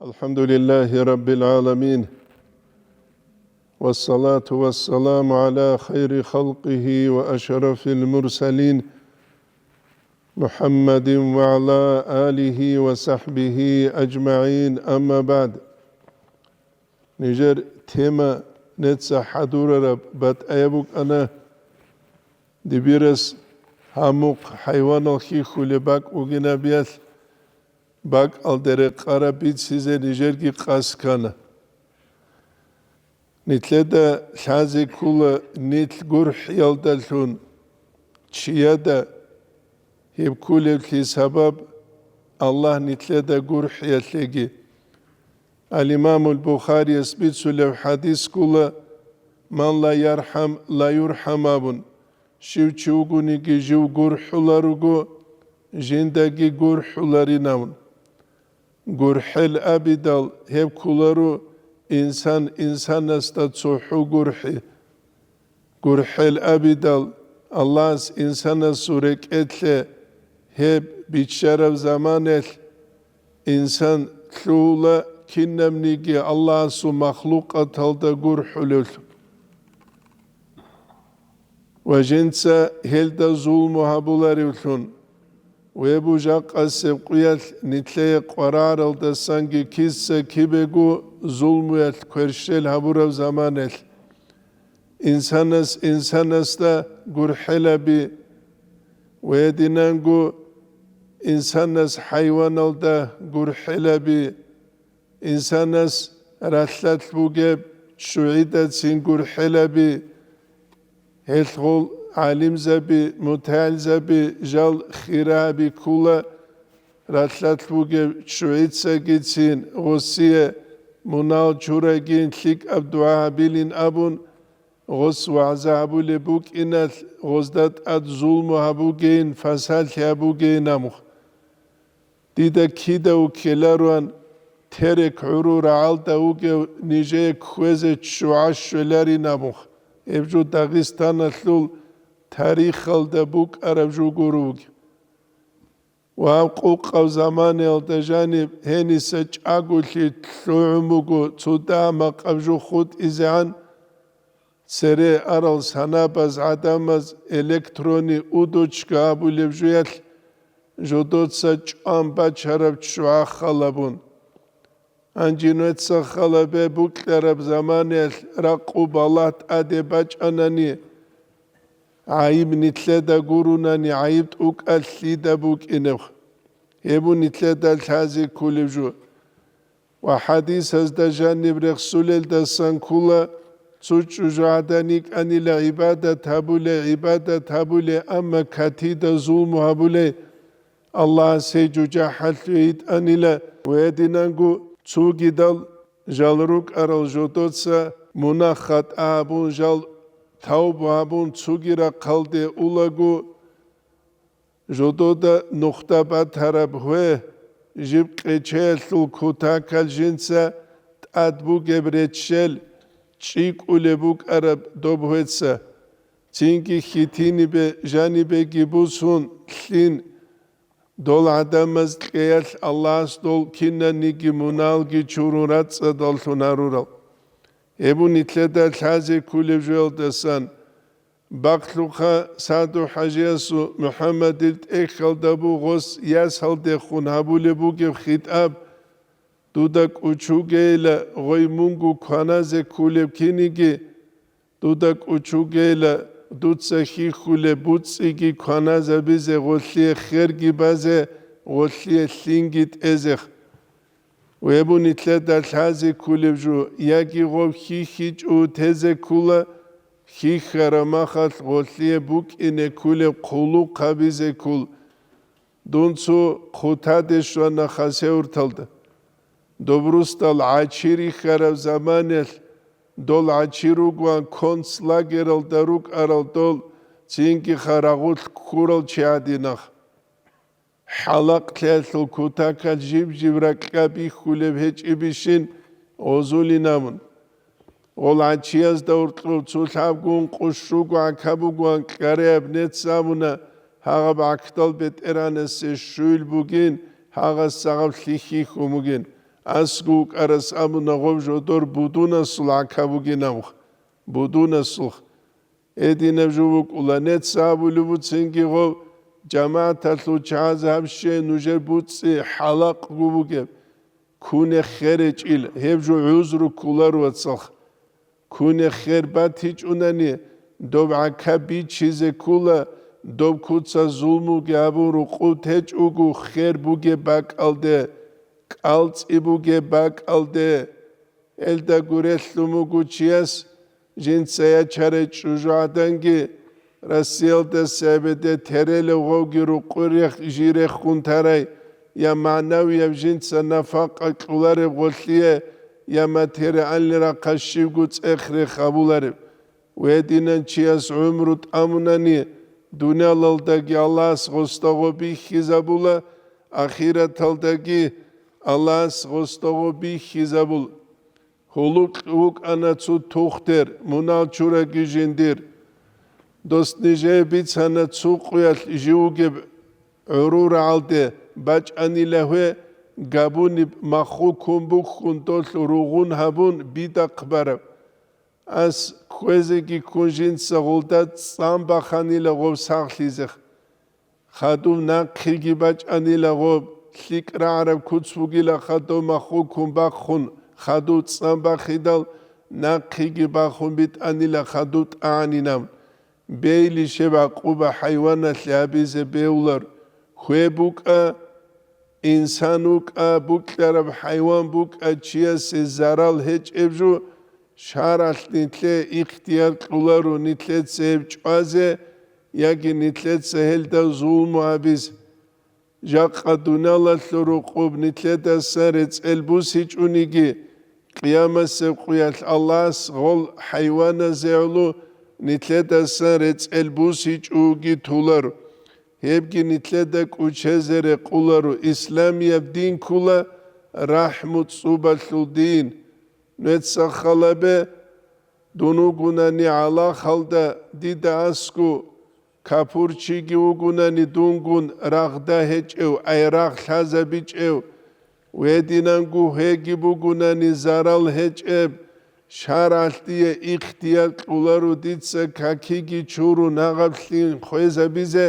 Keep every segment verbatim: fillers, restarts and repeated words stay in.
الحمد لله رب العالمين، والصلاة والسلام على خير خلقه وأشرف المرسلين، محمد وعلى آله وصحبه أجمعين، أما بعد. Нижер тема неца хӀадурараб батӀаяб букӀана, дибирас гьамухъ хӀайванал хьихьулеб бакӀ бугинабиялъ, бакӀалде рекъараб бицизе нижерги къасд ккана. Нилъеда лъазе ккола нилъ гурхӀиялдалъун чияда гьеб кколеблъи сабаб Аллагь нилъеда гурхӀиялъеги. Ал-Имамул Бухарияс бицулеб хӀадис ккола: «Ман ла ярхӀам, ла юрхӀам», – абун, щив чи вугониги жив гурхӀуларуго, жиндаги гурхӀуларин абун. ГурхӀел абидал гьеб кколаро инсан инсанасда цохӀо гурхӀи. ГурхӀел абидал Аллагьас инсанасул рекӀелъе гьеб биччараб заманалъ инсан лъугьула кинабниги Аллагьасул махлукъаталда гурхӀулевлъун. Ва жинца гьелда зулму гьабуларевлъун, гьеб жакъасеб къуялъ нилъее къвараралдасанги киса-кибего зулмуялъ кверщел гьабураб заманалъ, инсанас инсанасда гурхӀелаби ва гьединанго инсанас хӀайваналда гурхӀелаби, инсанас ралъдалъ бугеб ччугӀидацин гурхӀелаби, гьелъ гъол гӀалимзаби, мутагӀилзаби жал хира гьаби ккола, ралъдалъ бугеб ччугӀицагицин гъосие мунагьал чурайгин, лъикӀаб дугӀа гьабилин абун, гъос вагӀза гьабулеб букӀиналъ, гъозда тӀад зулму гьабугейин, фасалъи гьабугейин абун. Дида кида вуккеларуан, терек гӀурул рагӀалда вугев нижее кквезе ччугӀа щвеларин абун, гьеб жо Дагъистаналъул тарихалда букӀараб жо гуро вугев. Ва гьаб къукъаб заманаялда жаниб гьениса чӀаголъи лъугӀун буго цо дагьа-макъаб жо хутӀизегӀан, цере арал санабаз гӀадамаз электронный удочка абулеб жоялъ жодоца чӀван бачараб ччугӀа халабун. Гьанже нугьеца халабе букьараб заманаялъ ракъу балагь тӀаде бачӀанани, гӀайиб нилъеда гурунани, гӀайиб тӀукӀалъ лъида букӀинеб? Гьеб нилъеда лъазе кколеб жо. Ва хӀадисазда жаниб рехсулелдасан ккола, цо чӀужугӀадан йикӀанила гӀибадат гьабулей, гӀибадат гьабулей, амма катида зулму гьабулей, Аллагьас гьей жужахӀалъуве йитӀанила, ва гьединанго цогидал жал рукӀарал жодоца мунагь-хатӀа гьабун, жал тавбу гьабун, цоги рахъалде улаго, жодода нухда батараб гьве, жиб къечеялъул кутакал жинца тӀад бугеб реччел чӀикӀулеб букӀараб доб гьвеца, цинги хьитинибе жанибеги бусун лъин, дол гӀадамаз кьеялъ Аллагьас дол кинаниги муналги чурун рацӀцӀадаллъун гьарурал. Гьеб нилъеда лъазе кколеб жоялдасан, бакълъухъа СагӀду-хӀажиясул МухӀаммадил тӀехьалда бугъос ясалдехун гьабулеб бугеб хитӀаб: «Дуда кӀучугейила гъой мунго кваназе кколеб киниги, дуда кӀучугейила дуца хьихьулеб буцӀцӀиги кваназабизе, гъолъие херги базе, гъолъие лъинги тӀезе». Гьеб нилъеда лъазе кколеб жо, яги гъов хьихьичӀо тезе ккола, хьихьараб махалъ гъолъие букӀине кколеб хъулухъ гьабизе ккол. Дун цо хъутаде щвана Хасавюрталда. Доб русдал гӀачи рихьараб заманалъ, дол гӀачи ругоан концлагералда рукӀарал дол, цинги ха рагъулъ ккурал чи гӀадинах. ХӀалакълъиялъул кутакал жиб-жиб ракьа бихьулеб гьечӀебищин гъозулин абун. Гъол гӀачиязда уркьуб цо лъабгун къущуго гӀака бугоан ккареяб нецц абуна, гьагъаб гӀакдал БетӀергьанасе щуйил бугин, гьагъас гьагъаб лъихьихьун бугин. Асгу вукӀарас абуна гъов жодор будунасул гӀака бугинавх, будунасулх. Гьединаб жо букӀула, нецц абулеб буцинги гъов жамагӀаталъул чагӀаз гьаб щай нужер буцӀцӀи хӀалакъго бугеб, кунех хер гьечӀил, гьеб жо гӀузру кколаро, вацалх. Кунех хер батичӀунани, доб гӀака бичизе ккула, доб куца зулмуги гьабун рукъуб течӀого хер бугеб бакӀалде, кӀалцӀи бугеб бакӀалде. Гьелда гурелъун буго чияс жинца ячарай чӀужугӀаданги, Россиялдаса эбеде терелев гъовги рукъурех жирехун тарай, я магӀнавияб жинца нафакъа кьулареб гъолъие, я материальный рахъа щибго цӀех-рех гьабулареб. Гьединан чияс гӀумру тӀамунани, дуниялалдаги Аллагьас гъосда гъо бихьизабула, ахираталдаги Аллагьас гъосда гъо бихьизабула. Гьулукь вукӀана цо тухтер, мунал чураги жиндир. Дос нижее бицана цо къуялъ жив вугеб гӀуру рагӀалде, бачӀанила гьве, габуниб махху ккун бухьун долъ ругъун гьабун бидахъ бараб. Ас кквезеги ккун жинца гъолда цӀан баханила гъов сагълъизех. Хадуб нахъеги бачӀанила гъоб, лъикӀ рагӀараб куц бугила хадуб махху ккун бахъун, хадуб цӀан бахидал, нахъеги бахун битӀанила хадуб тӀагӀанинаб. Бейли щеб гӀакъуба хӀайваналъе гьабизе бевлар. Хве букӀа, инсан вукӀа, букьараб хӀайван букӀа, чиясе зарал гьечӀеб жо, шаргӀалъ нилъее ихтияр кьоларо нилъеца гьеб чӀвазе яги нилъеца гьелда зулму гьабизе. Жакъа дуниялалъул рукъуб нилъедасан рецӀел бусичӀониги, къиямасеб къуялъ Аллагьас гъол хӀайваназе гӀоло нилъедасан рецӀел бусичӀоги толаро. Гьебги нилъеда кӀучезе рекъоларо. Исламияб дин ккола рахӀму цӀубалъул дин. Нуеца халабе, дун вугунани гӀалахалда дида асгу, капурчиги вугунани дунгун рагъда гьечӀев, ай рагъ лъазабичӀев, гьединанго гьеги бугунани зарал гьечӀеб, шаргӀалъ дие ихтияр кьоларо дица какиги чурун гьагъаблъин хвезабизе,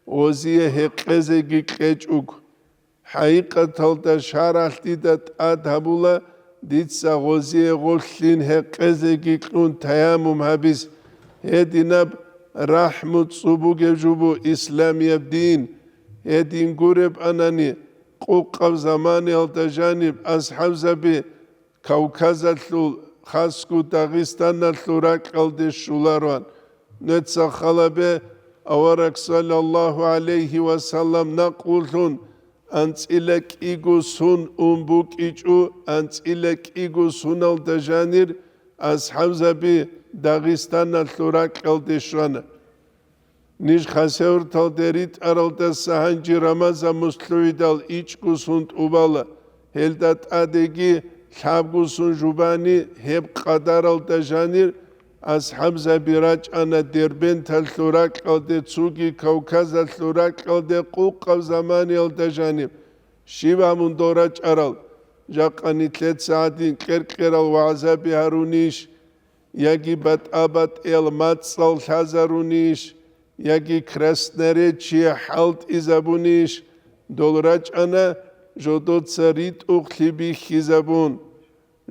гъозие гьекъезеги кьечӀого. ХӀакъикъаталда шаргӀалъ дида тӀад гьабула дица гъозие гъолъин гьекъезеги кьун таяммум гьабиз. Гьединаб рахӀму цӀубугеб жубу исламияб дин. Гьедин гуреб анани, къукъаб заманиялда жаниб асхӀабзаби Кавказалъул, хасго Дагъистаналъул ракьалде щулароан. Нуеца халабе, авараг саллаллагьу гӀалайгьи ва саллам накълулъун, анцӀила кӀиго сун ун букӀичӀо, анцӀила кӀиго суналда жанир асхӀабзаби Дагъистаналъул ракьалде щвана. Ниж Хасавюрталде ритӀаралдаса гьанже Рамазан муслугӀидал ичӀго сун тӀубала. Гьелда тӀадеги лъабго сун жубани гьеб къадаралда жанир асхӀабзаби рачӀана Дербенталъул ракьалде, цоги Кавказалъул ракьалде къукъаб заманиялда жаниб. Щиб гьамун дол рачӀарал? Жакъа нилъеца гьадин кьер-кьерал вагӀзаби гьарунищ? Яги батӀа-батӀиял мацӀал лъазарунищ, яги красноречие хӀалтӀизабунищ, дол рачӀана жодоца ритӀухълъи бихьизабун,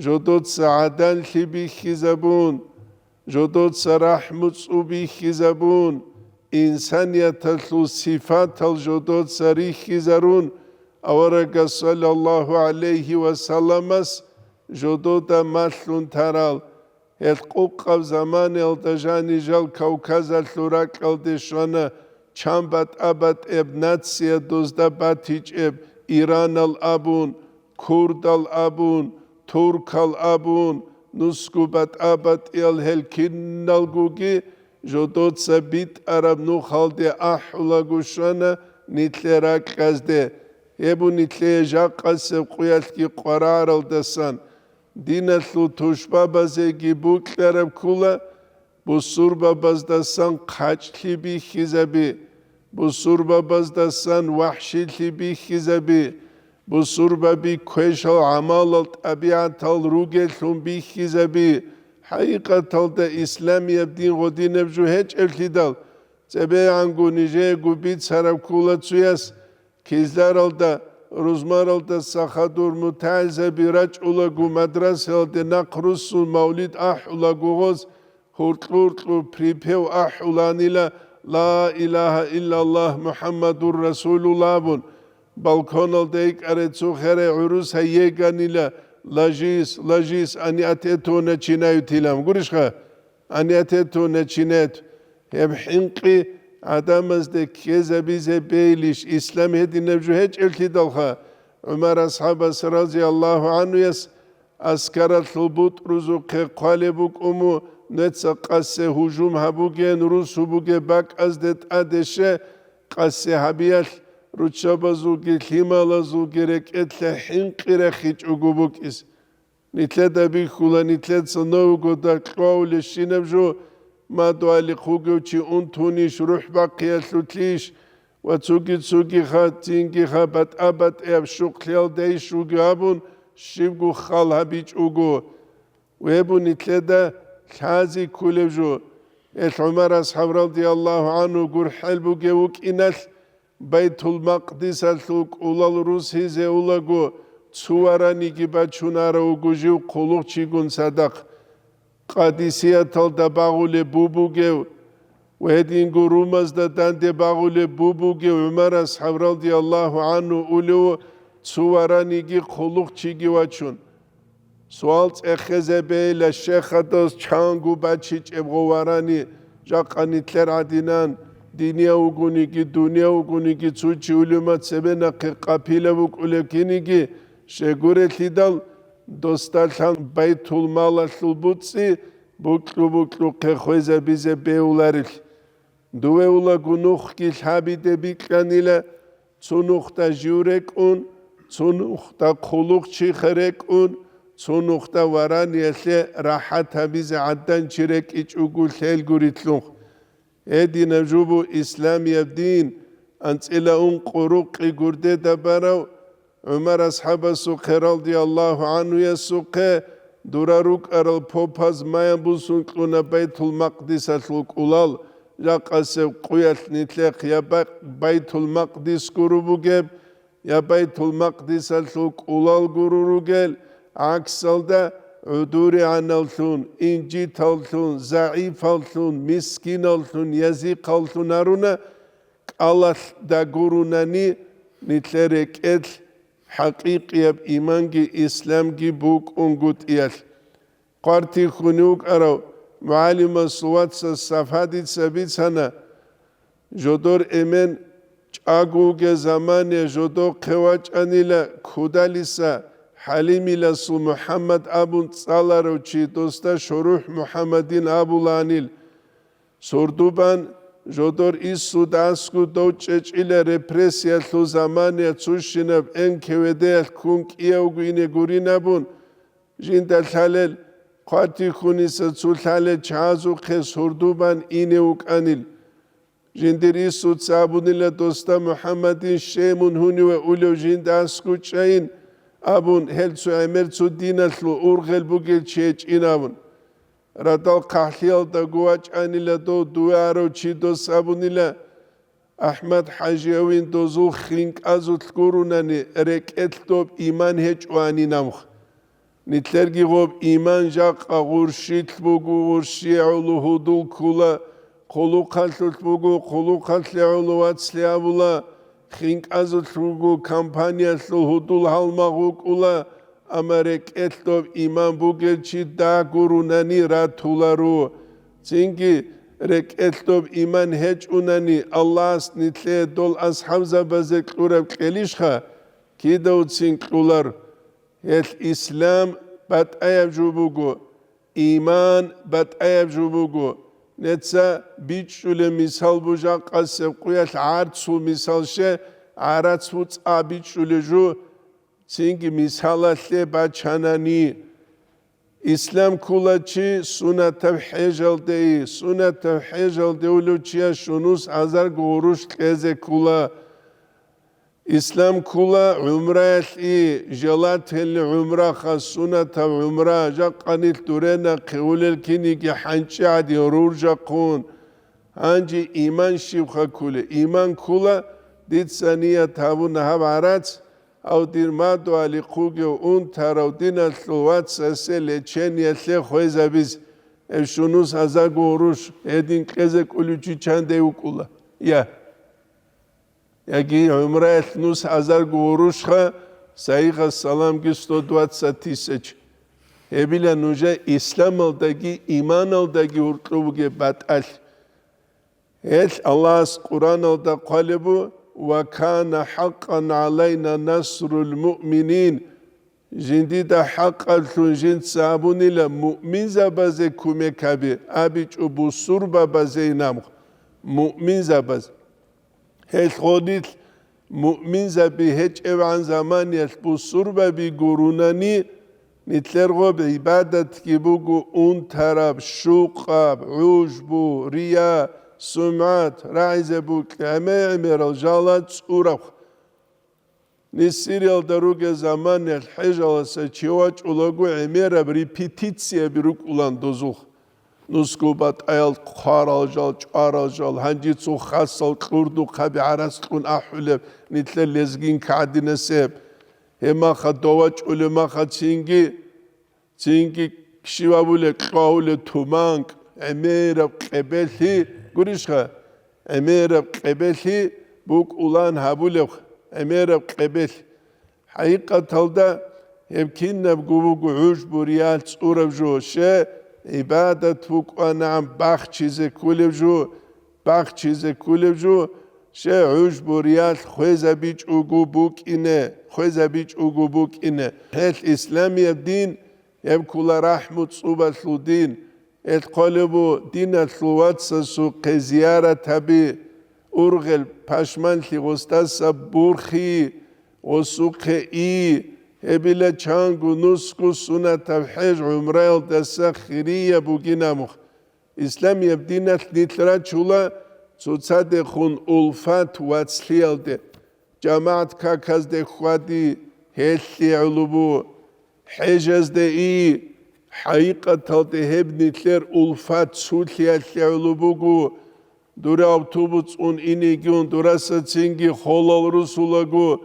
жодоца гӀаданлъи бихьизабун, жодоца рахӀму цӀу бихьизабун, инсанияталъул сифатал жодоца рихьизарун, аварагас саллаллагьу гӀалайгьи ва салламас жодода малъун тарал. Гьел къукъаб заманиялда жанижал Кавказалъул ракьалде щвана чан батӀа-батӀеб нация дозда батичӀеб, иранал абун, курдал абун, туркал абун, нусгу батӀа-батӀиял гьел киналгоги жодоца битӀараб нухалде ахӀулаго щвана нилъер ракьазде. Гьеб нилъее жакъасеб къуялъги къвараралдасан. Диналъул тушбабазеги букьараб ккула, бусурбабаздасан хъачӀлъи бихьизаби, бусурбабаздасан вахӀшилъи бихьизаби, Бусурбаби квешал гӀамалал, тӀабигӀатал ругеллъун бихьизаби, хӀакъикъаталда исламияб дин гъодинаб жо гьечӀеблъидал, цебегӀанго нижеего бицараб ккола цуяс, кизларалда, рузмаралдаса хадур мутагӀилзаби рачӀулаго мадрасаялде нахъ руссун мавлид ахӀулаго гъоз, гьуркьу-гьуркьу припев ахӀуланила, «Ла илагьа иллаллагь, МухӀаммадур Расулуллагь», абун, балконалда икӀарай цо херай гӀурус гьайеганила, «Ложись, ложись, они от этого начинают», илан. Гурищха? «Они от этого начинают». Гьеб хӀинкъи гӀадамазде ккезабизе бейилищ, ислам гьединаб жо гьечӀеблъидалха? ГӀумар асхӀабас, разияллагьу гӀанхуяс, аскаралъул бутӀрузухъе хъвалеб букӀун, нуца къасе гьужум гьабуген, русу бугеб бакӀазде тӀаде ще, къасе гьабиялъ руччабазулги лъималазулги рекӀелъе хӀинкъи рехичӀого букӀиз. Нилъеда бихьула, нилъеца нового дакьавулещинаб жо, мадугьалихъ вугев чи унтунищ, рухӀ бахъиялъулъийищ ва цуги-цугиха, цингиха батӀа-батӀияб щукълъиялдайищ вугев абун, щибго хал гьабичӀого. Вебу нилъеда лъази кколеб жо. Гьелъ ГӀумар асхӀаб, радияллагьу гӀанху, гурхӀел бугев вукӀиналъ, Байтул-Макъдисалъул кӀулал русизе улаго, цу вараниги бачунарав вуго жив хъулухъчигун цадахъ. Къадисияталда багъулеб бу бугев ва гьединго Румазда данде багъулеб бу бугев ГӀумар асхӀаб, радияллагьу гӀанху, улев цу вараниги хъулухъчиги вачун. Суал цӀехезе бейла, щехадас чанго бачичӀеб гъо варани, жакъа нилъер гӀадинан, динияв вугониги, дунияв вугониги, цо чи улема цебе нахъе къапила букӀулеб киниги, щегурелъидал, досдалъан байтул-малалъул буцӀцӀи букьу-букьухъе хвезабизе беуларелъ. Дуве улаго нухги лъабиде бикьанила, цо нухда жив рекӀун, цо нухда хъулухъчи рекӀун, цо нухда вараниялъе рахӀат гьабизе гӀадан чи рекӀичӀого лъел гурелъул. Гьединаб жо бу исламияб дин, анцӀила ункъо рукъи гурдеда барав ГӀумар асхӀабасухъе, радияллагьу гӀанхуясухъе, дура рукӀарал попаз маян бусун кьуна Байтул-Макъдисалъул кӀулал, жакъасеб къуялъ нилъехъ я Бай-, Байтул-Макъдис гуро бугеб, я Байтул-Макъдисалъул кӀулал гуро ругел, гӀаксалда гӀудуригӀаналлъун, инжиталлъун, загӀипаллъун, мискиналлъун, язихъаллъун гьаруна, кӀалалъ дагурунани нилъер рекӀелъ хӀакъикъияб иманги исламги букӀунгутӀиялъ. Хъвартихьун вукӀарав мугӀалимасул вацас Сафадица бицана, жодор эмен чӀаго вугеб замане жодохъе вачӀанила Кудалиса ХӀалимиласул МухӀаммад абун цӀаларав чи досда ШорухӀ МухӀаммадин абулаанил. Сурдубан жодор иссудасго дов чӀечӀила репрессиялъул замане цущинаб Н К В Д-ялъ ккун кӀиявго ине гурин абун, жинда лъалел, Хъватихьуниса цо лъалел чагӀазухъе сурдубан ине вукӀанил. Жиндир иссуца абунила досда МухӀаммадин щей мун гьуниве улев жинда аскӀучӀайин абун, гьел цо гӀемер цо диналъул ургъел бугел чи гьечӀин абун. Радал хъахӀлъиялдаго вачӀанила дов, дуве гьарав чи дос абунила, АхӀмад-хӀажиявин дозул хинкӀазулъ гурунани рекӀелъ доб иман гьечӀоанин абун. Нилъерги гъоб иман жакъа гъурщилъ буго, гъурщие гӀоло гьудул ккула, хъулухъалъулъ буго, хъулухъалъе гӀоло вацлъи абула, хинкӀазулъ буго, компаниялъул гьудул гьалмагъ вукӀула, амма рекӀелъ доб иман бугел чи дагурунани ратуларо. Цинги рекӀелъ доб иман гьечӀунани, Аллагьас нилъее дол асхӀабзабазе кьураб кьелищха? Кидавцин кьулар. Гьелъ ислам батӀаяб жо буго, иман батӀаяб жо буго. Неца бичӀчӀулеб мисал бужа къасеб къуялъ гӀарцул мисал, ще гӀарац буцӀа бичӀчӀулеб жо, цинги мисалалъе бачанани. Ислам ккула чи сунатаб хӀежалде, сунатаб хӀежалде улев чияс шунус гӀазарго гъурущ кьезе ккула. Ислам ккула гӀумраялъе, желательно гӀумраха, сунатаб гӀумра, жакъанилъ дурена хъеулел киниги хӀанчӀи гӀадин руржахъун. Гьанже иман щибха ккула? Иман ккула, дица ният гьабуна гьаб гӀарац, гьав дир мадугьалихъугев унтарав диналъул вацасе лечениялъе хвезабиз, эб щунус азарго гъурущ гьедин кьезе кӀулев чи чанде вукӀула? Я. Яги гӀумраялъ нус азарго гъурущха, сайигъас саламги сто двадцать тысяч. Гьебила нужа исламалдаги иманалдаги гьуркьу бугеб батӀалъ. Гьелъ Аллагьас Къуръаналда хъвалеб бу: «Ва кана хӀакъан гӀалайна насрул муъминин». Жиндида хӀакъаблъун жинца абунила муъминзабазе кумек гьаби, абичӀо бусурбабазе инаб, муъминзабаз. Гьелъ гъодилъ муъминзаби гьечӀебгӀан заманиялъ бусурбаби гурунани, нилъер гъоб гӀибадатги буго унтараб, щукъаб, гӀужбу, рия, сумгӀат, рагӀизе букӀ гӀемер-гӀемерал жала цӀураб. Ниж Сириялда ругел заманиялъ хӀежаласа чи вачӀулаго гӀемераб репетицияби рукӀулан дозулъ. Нусго батӀаял хъварал жал, чӀварал жал, гьанжи цо хасал кьурдухъаби гӀарац кьун ахӀулеб, нилъер лезгинка гӀадинасеб. Гьеб маха довачӀулеб маха цинги, цинги щивабулеб, кьвагьулеб туманг, гӀемераб къебелъи, гурищха, гӀемераб къебелъи букӀулан гьабулеб, гӀемераб къебелъ. ХӀакъикъаталда гьеб кинабго буго гӀужбу-риял цӀураб жо, ще гӀибадат букӀванагӀан бахчизе кколеб жо, бахчизе кколеб жо, ще гӀужбу-риял хвезабичӀого букӀине, хвезабичӀого букӀине. Гьелъ исламияб дин, гьеб ккула рахӀму цӀубалъул дин. Гьелъ хъвалеб бу диналъул вацасухъе зияратаби, ургъел пашманлъи гъосдаса бурхи, гъосухъе и, гьебила чанго нусго сунатаб хӀеж гӀумраялдаса хирияб бугинаб. Исламияб диналъ нилъ рачула цоцадехун улфат вацлъиялде. ЖамагӀат каказде хьвади, гьелъие гӀоло бу, хӀежазде и, хӀакъикъаталде гьеб нилъер улфат цулъиялъе гӀоло буго, дура автобус цӀун инегун, дураса цинги холал русулаго,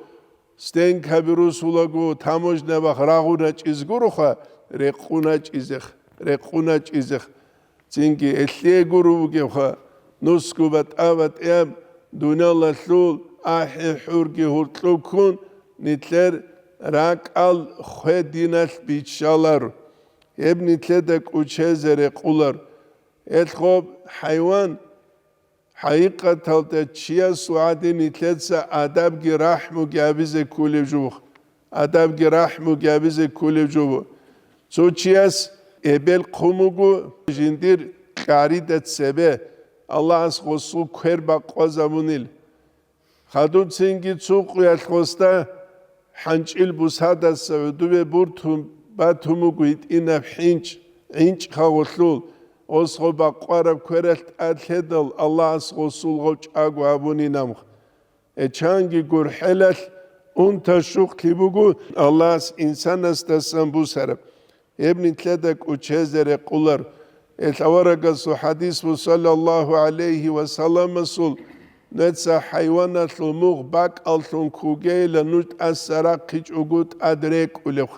стенкаби русулаго, таможнябахъ рагъуначӀиз гуроха, рекъуначӀизех, рекъуначӀизех. Цинги гьелъие гуро бугебха, нусго батӀа-батӀияб дуниялалъул ахӀи-хӀурги гьуркьуккун нилъер ракӀал хвединалъ биччалар, гьеб нилъеда кӀучезе рекъулар. Гьелъ гъоб хӀайван, хӀакъикъаталда чиясул гӀадин нилъеца адабги рахӀмуги гьабизе кколеб жо. Адабги рахӀмуги гьабизе кколеб жо. Цо чияс эбел хъун буго жиндир къарида цебе, Аллагьас гъосул квер бакъвазабунил. Хадуб цинги цо къуялъ гъосда хӀанчӀил бусадаса гӀудубе буртун батун буго гьитӀинаб хӀинчӀ, гӀинчӀха гъолъул, гъос гъо бакъвараб квералъ тӀад лъедал Аллагьас гъосул гъов чӀаго гьабунин амх. Гьечанги гурхӀелалъ унта-щукълъи буго Аллагьас инсанасдасан бусараб. Гьеб нилъеда кӀучезе рекъулар. Гьелъ аварагасул хӀадис ва саллаллагьу гӀалайгьи ва салламасул: «Нуца хӀайваналъул мугъ бакӀаллъун ккугейилан нуж тӀаса рахъичӀого тӀад рекӀулев».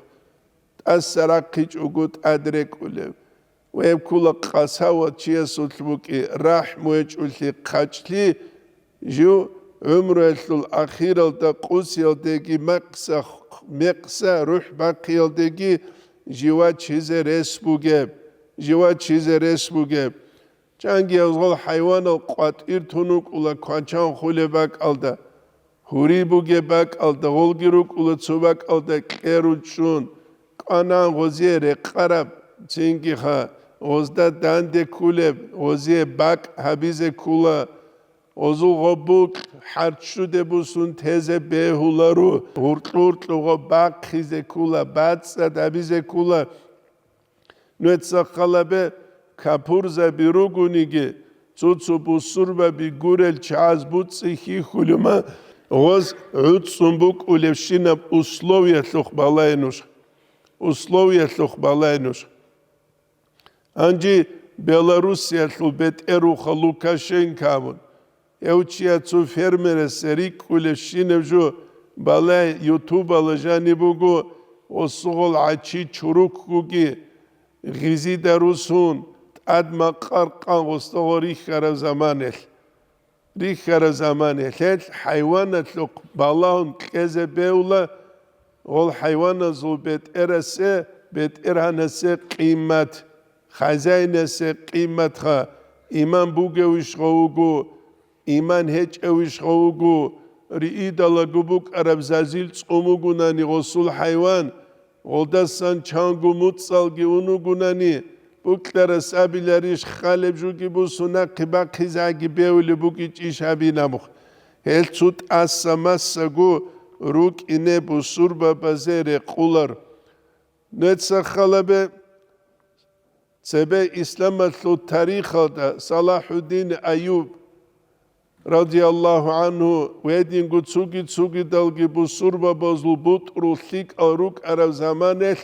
ТӀаса рахъичӀого тӀад рекӀулев. Ва гьеб ккула къасават чиясулъ букӀи, рахӀму гьечӀолъи, хъачӀлъи, жив гӀумруялъул ахиралда къусиялдеги, мекъса, мекъса рухӀ бахъиялдеги жив вачизе рес бугеб, жив вачизе рес бугеб. Чанги гьезгъол хӀайванал къватӀир тун вукӀула квачан хулеб бакӀалда, гьури бугеб бакӀалда, гъолги рукӀула цо бакӀалда кьеручӀун, кӀванан гъозие рекъараб, цинги-ха, гъозда данде ккулеб, гъозие бакӀ гьабизе ккула, гъозул гъобукь хӀарччуде бусун тезе бегьуларо, гьуркьу-гьуркьу гъоб бахъизе ккула, бацӀцӀад гьабизе ккула. Нуца халабе капурзаби ругониги, цо-цо бусурбаби гурел чагӀаз буцӀцӀи хьихьулема, Гъоз гӀуцӀцӀун букӀулебщинаб условиялъухъ балай нуж. Условиялъухъ балай нуж. Гьанже Белоруссиялъул бетӀерухъа Лукашенко абун, гьев чияцу фермерасе рикӀкӀулебщинаб жо балай ютубала жаниб буго, гъосугъал гӀачи чурукгуги, гъизида русун, тӀад макъар къан гъосдого рихьараб заманелъ. Рихьараб заман гьелъел хӀайваналъухъ балагьун кьезе бевла, гъол хӀайваназул бетӀерасе, бетӀергьанасе къимат, хозяинасе къиматха, иман бугевищ гъов вуго, иман гьечӀевищ гъов вуго, риидалаго букӀараб зазил цӀун вугунани гъосул хӀайван, гъолдасан чанго муцӀалги ун вугунани, букьарас абиларищ, халеб жуги бусун нахъе бахъизеги бевулеб букӀичӀищ гьабинабухъ. Гьел цо тӀаса массаго рукӀине бусурбабазе рекъолар. Нуца халабе цебе исламалъул тарихалда Салахуддин Аюб радияллагьу гӀангьу, гьединго цуги-цугидалги бусурбабазул бутӀрул лъикӀал рукӀараб заманалъ,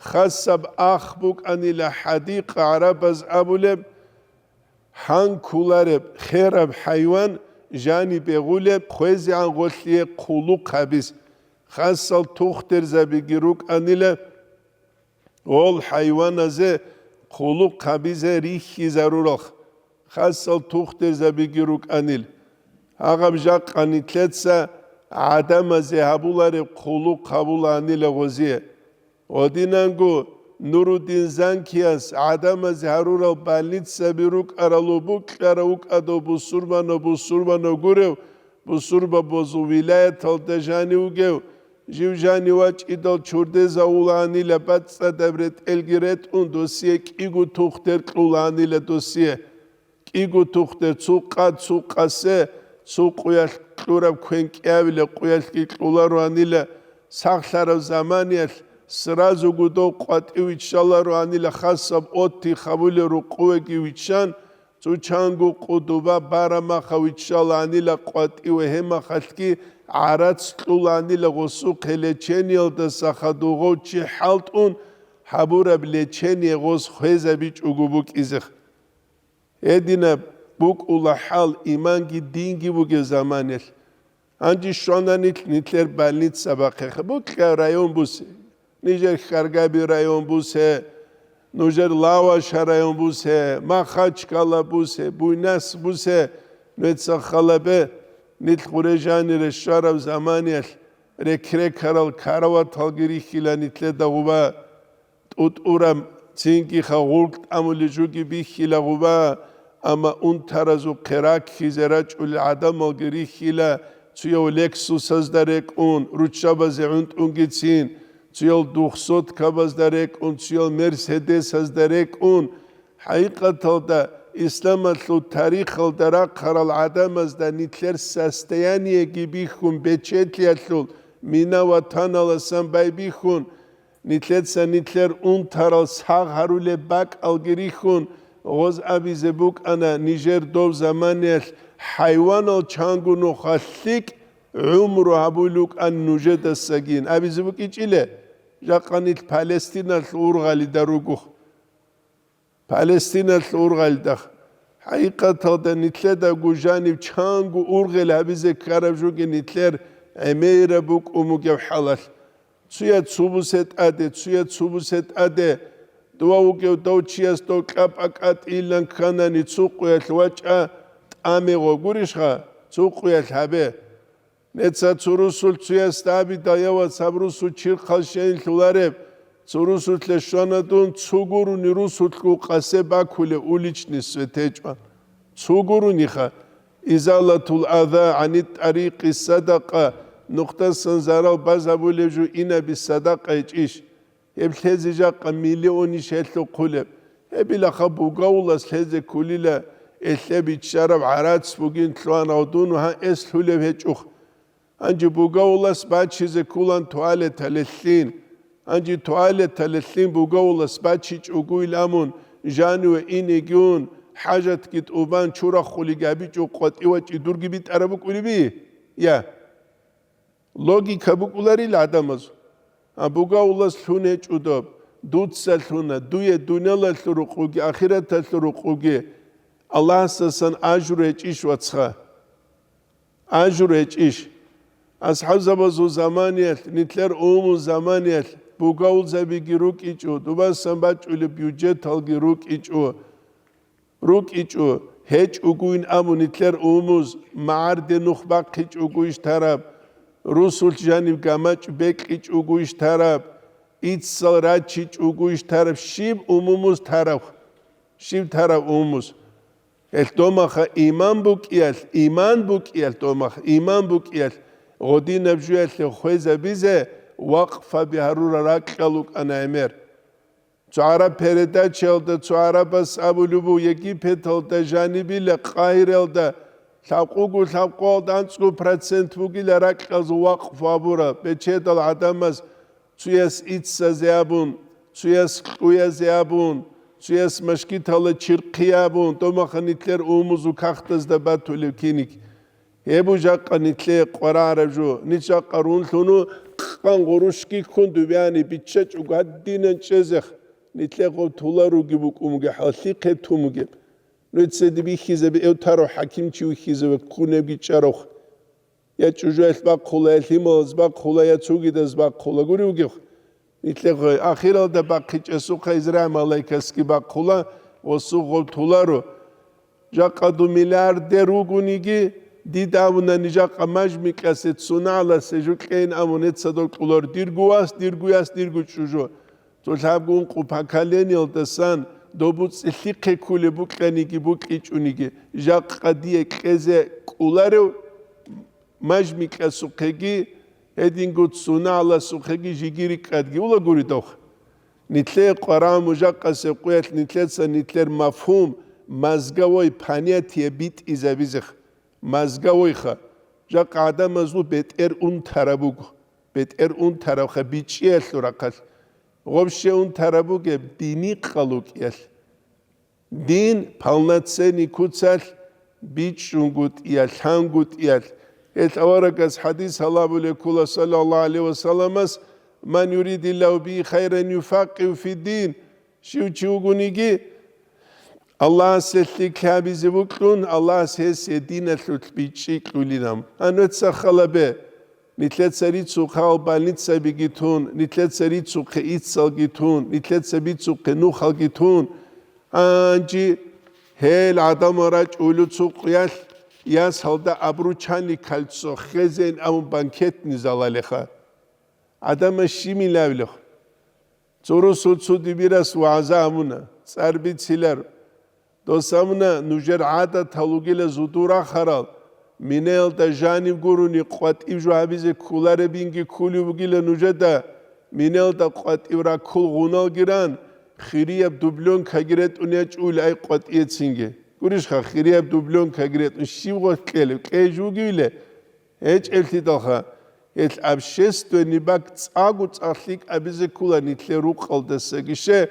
хасаб ах букӀанила хӀадикъа, гӀарабаз абулеб, гьан кколареб хераб хӀайван жанибе гъулеб, хвезегӀан гъолъие хъулухъ гьабиз, хасал тухтерзабиги рукӀанила, гъол хӀайваназе хъулухъ гьабизе рихьизарурал, хасал тухтерзабиги рукӀанил. Гьагъаб жакъа нилъеца гӀадамазе гьабулареб хъулухъ гьабулаанила гъозие. Гъодинанго Нуруддин Занкияс гӀадамазе гьарурал больницаби рукӀаралу букьарав вукӀадав бусурбанав, бусурбанав гурев, бусурбабазул вилаяталда жанив вугев, жив жанив вачӀидал чурдезавулаанила бацӀцӀадаб ретӀелги ретӀун, досие кӀиго тухтер кьулаанила досие. КӀиго тухтер, цо къад, цо къасе, цо къуялъ кьураб квен кӀиявила къуялъги кьулароанила, сахлъараб заманиялъ сразуго дов къватӀив виччалароанила, хасаб отти хабулел рукъувеги виччан, цо чанго къудуба бараб маха виччалаанила къватӀиве, гьемахалъги гӀарац кьулаанила гъосухъе лечениялдаса хадув гъов чи хӀалтӀун гьабураб лечение гъос хвезабичӀого букӀизехъ. Гьединаб букӀула хӀал иманги динги бугеб заманалъ. Гьанже щвана нилъ, нилъер больница бахъеха. Букьа район бусе, нижер Хьаргаби район бусе, нужер Лаваша район бусе, Махачкала бусе, Буйнас бусе, нуца халабе, нилъ гъуре жанире щвараб заманиялъ рекрекарал караваталги рихьила нилъеда гъуба. ТӀутӀураб цинги хагъург тӀамулел жуги бихьила гъуба, амма унтаразухъе раккизе рачӀулел гӀадамалги рихьила, цуяв Лексусазда рекӀун, руччабазе гӀунтӀунгицин, цуяв двухсоткабазда рекӀун, цуяв Мерседесазда рекӀун. ХӀакъикъаталда, исламалъул тарихалда рахъарал гӀадамазда нилъер состояниеги бихьун, бечетлъиялъул мина ватаналасан байбихьун, нилъеца нилъер унтарал сагъ гьарулеб бакӀалги рихьун, гъоз абизе букӀана нижер дов заманиялъ хӀайванал чанго нуха лъикӀ гӀумру гьабулукӀан нужедасагин абизе букӀичӀиле, жакъа нилъ Палестиналъ ургъалида ругухъ. Палестиналъ ургъалдахъ. ХӀакъикъаталда нилъедаго жанив чанго ургъел гьабизе ккараб жуги нилъер гӀемераб букӀун бугеб хӀалалъ. Цуя цо бусе тӀаде, цуя цо бусе тӀаде. Дова вугев дов чияс дов кьапӀа кӀатӀийилан кканани цо къуялъ вачӀа, тӀаме гъо гурищха, цо къуялъ гьабе. Неца цо русул цуясда абидал, я вац, гьаб русул чирхъал щейин лъулареб, цо русулъе щвана дун, цо гурони русулъго къасе бакулев уличный свет гьечӀо. Цо гурониха, изалатул аза гӀанит тӀарикъи садакъа, нухдасан зарал базабулев жо инаби садакъа гьечӀищ? Гьеб лъезе жакъа миллионищ гьелъухъулеб. Гьебилаха бугавулас лъезе кколила, элъе биччараб гӀарац бугин лъугьанав дун гьан эс лъулев гьечӀухъ. Гьанже бугавулас бачизе кколан туалеталелъин. Гьанже туалеталелъин бугавулас бачичӀогойил амун, жаниве инеги ун, хӀажатги тӀубан, чурахъулиги гьабичӀо къватӀивачӀи дурги битӀараб букӀулеби? Я. Логика букӀуларил гӀадамаз. А бугавулас лъун гьечӀо доб, дуца лъуна, дуе дуниялалъул рукъуги, ахираталъул рукъуги, Аллагьасдасан ажру гьечӀищ, вацха? Ажру гьечӀищ? АсхӀабзабазул заманиялъ, нилъер умумул заманиялъ бугавулзабиги рукӀичӀо, дубасан бачӀулеб бюджеталги рукӀичӀо, рукӀичӀо, гьечӀогойин абун нилъер умумуз магӀарде нух бахъичӀогойищ тараб, русулъ жаниб гамачӀ бекьичӀогойищ тараб, иццал рачичӀогойищ тараб, щиб умумуз тараб, щиб тараб умумуз? Гьелъ домаха иман букӀиялъ, иман букӀиялъ домаха, иман букӀиялъ гъодинаб жуялъе хвезабизе вакъфаби гьарурал ракьал рукӀана гӀемер. Цо гӀараб передачаялда цо гӀарабас абулеб буго, Египеталда жанибила Къагьиралда лъабкъого лъабкъоялда анцӀго процент бугила ракьалъул вакъфу гьабураб, бечедал гӀадамаз цуяс иццазе абун, цуяс кьуязе абун, цуяс машгитала чирхъи абун, домаха нилъер умумузул кагътазда батулеб киник. Гьеб жакъа нилъее къварагӀараб жо, нилъ жакъа рунлъуну къан гъурущги ккун дубяни биччачӀого гьадинан чӀезех, нилъее гъоб тула руги букӀун бугеб, хӀаллъихъе тун бугеб. Нуца диб бихьизаби эвтарав хӀакимчи вихьизаве ккунебги чӀарав. Я чӀужуялъ бахъула, я лъималаз бахъула, я цогидаз бахъула гури вугев. Нилъехъе ахиралда бахъичӀесухъа Израил малайкасги бахъула ва сугъо туларо. Жакъа ду миллиардер вугониги, дида абуна нижакъа мажмикьасе цунагӀласе жукьейин абун гьецадал кьулар диргу вас, диргу яс, диргу чӀужу. Цо лъабгун къу поколениялдасан добу цӀилъихъе ккулеб букьаниги букьичӀониги, жакъа дие кьезе кӀуларев мажмикьасухъеги, гьединго цунагӀласухъеги жиги рикӀкӀадги улагуридавха. Нилъее къварагӀун мужахъасе къуялъ нилъеца нилъер мафгьум, мозговой понятие битӀизабизеха. Мозговойха. Жакъа гӀадамазул бетӀер унтараб буго. БетӀер унтарабха бичӀчӀиялъул рахъалъ. Гъобще унтараб бугеб дини къалукӀиялъ. Дин полноценный куцалъ бичӀчӀунгутӀиялъ, лъангутӀиялъ. Гьелъ аварагас хӀадис гьалабулеб ккола, саллаллагьу гӀалайгьи ва салламас: «Ман юридиллагьу бигьи хайран юфаккъигьу фиддин». Щив чи вугониги, Аллагьасе лъикӀлъи гьабизе букьун, Аллагьас гьесие диналъулъ бичӀчӀи кьулинаб. Гьанвеца халабе, нилъеца рицухъал больницабиги тун, нилъеца рицухъе иццалги тун, нилъеца бицухъе нухалги тун. Гьанже гьел гӀадамал рачӀулел цо къуялъ ясалда обручальный кольцо хезейин абун банкетный залалеха. ГӀадамал щиб милавилеха? Цо русул цо дибирас вагӀза гьабуна, цӀар бицилар. Дос гьабуна, нужер гӀадатал вугила зудул рахарал, минаялда жанив гурони къватӀив жо гьабизе кколаребинги кколев вугила нужеда, минаялда къватӀив раккул гъуналги ран, хирияб дублёнкаги ретӀун ячӀула ай къватӀияцинги. Гурищха, хирияб дублёнкаги ретӀун щиб гъоркь кьелеб, кьей жо вугевиле? ГьечӀеблъидалха, гьелъ общественный бакӀ цӀакъго цӀакъ лъикӀабизе ккола нилъер рукъалдасаги. Ще,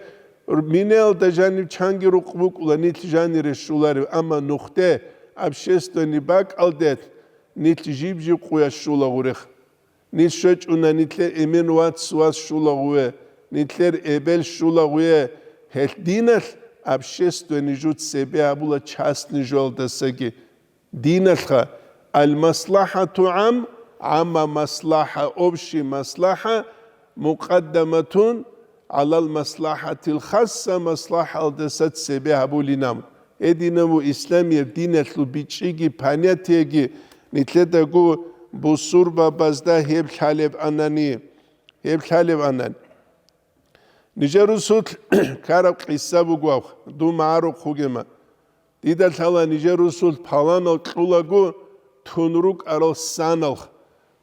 минеялда жанив чанги рукъ букӀула нилъ жанире щоларев, амма нухде, общественный бакӀалде нилъ жиб-жиб къуя щола гъурех. Нилъ щвечӀуна нилъер эмен вац-вац щола гъуве, нилъер эбел щола гъуе, гьелъ диналъ общественный жо цебе гьабула частный жоялдасаги. Диналъха, аль-маслахӀату гӀам, гӀамма маслахӀа, общий маслахӀа, мукъаддаматун гӀалал маслахӀатил хасса, маслахӀалдаса цебе гьабулинаб. Гьединабу исламияб диналъул бичӀчӀиги понятиеги нилъедаго бусурбабазда гьеб лъалеб анани, гьеб лъалеб анани. Нижер русулъ ккараб къисса буго, дун магӀарухъ вугема. Дида лъала нижер русулъ паланал кьулаго тун рукӀарал саналха.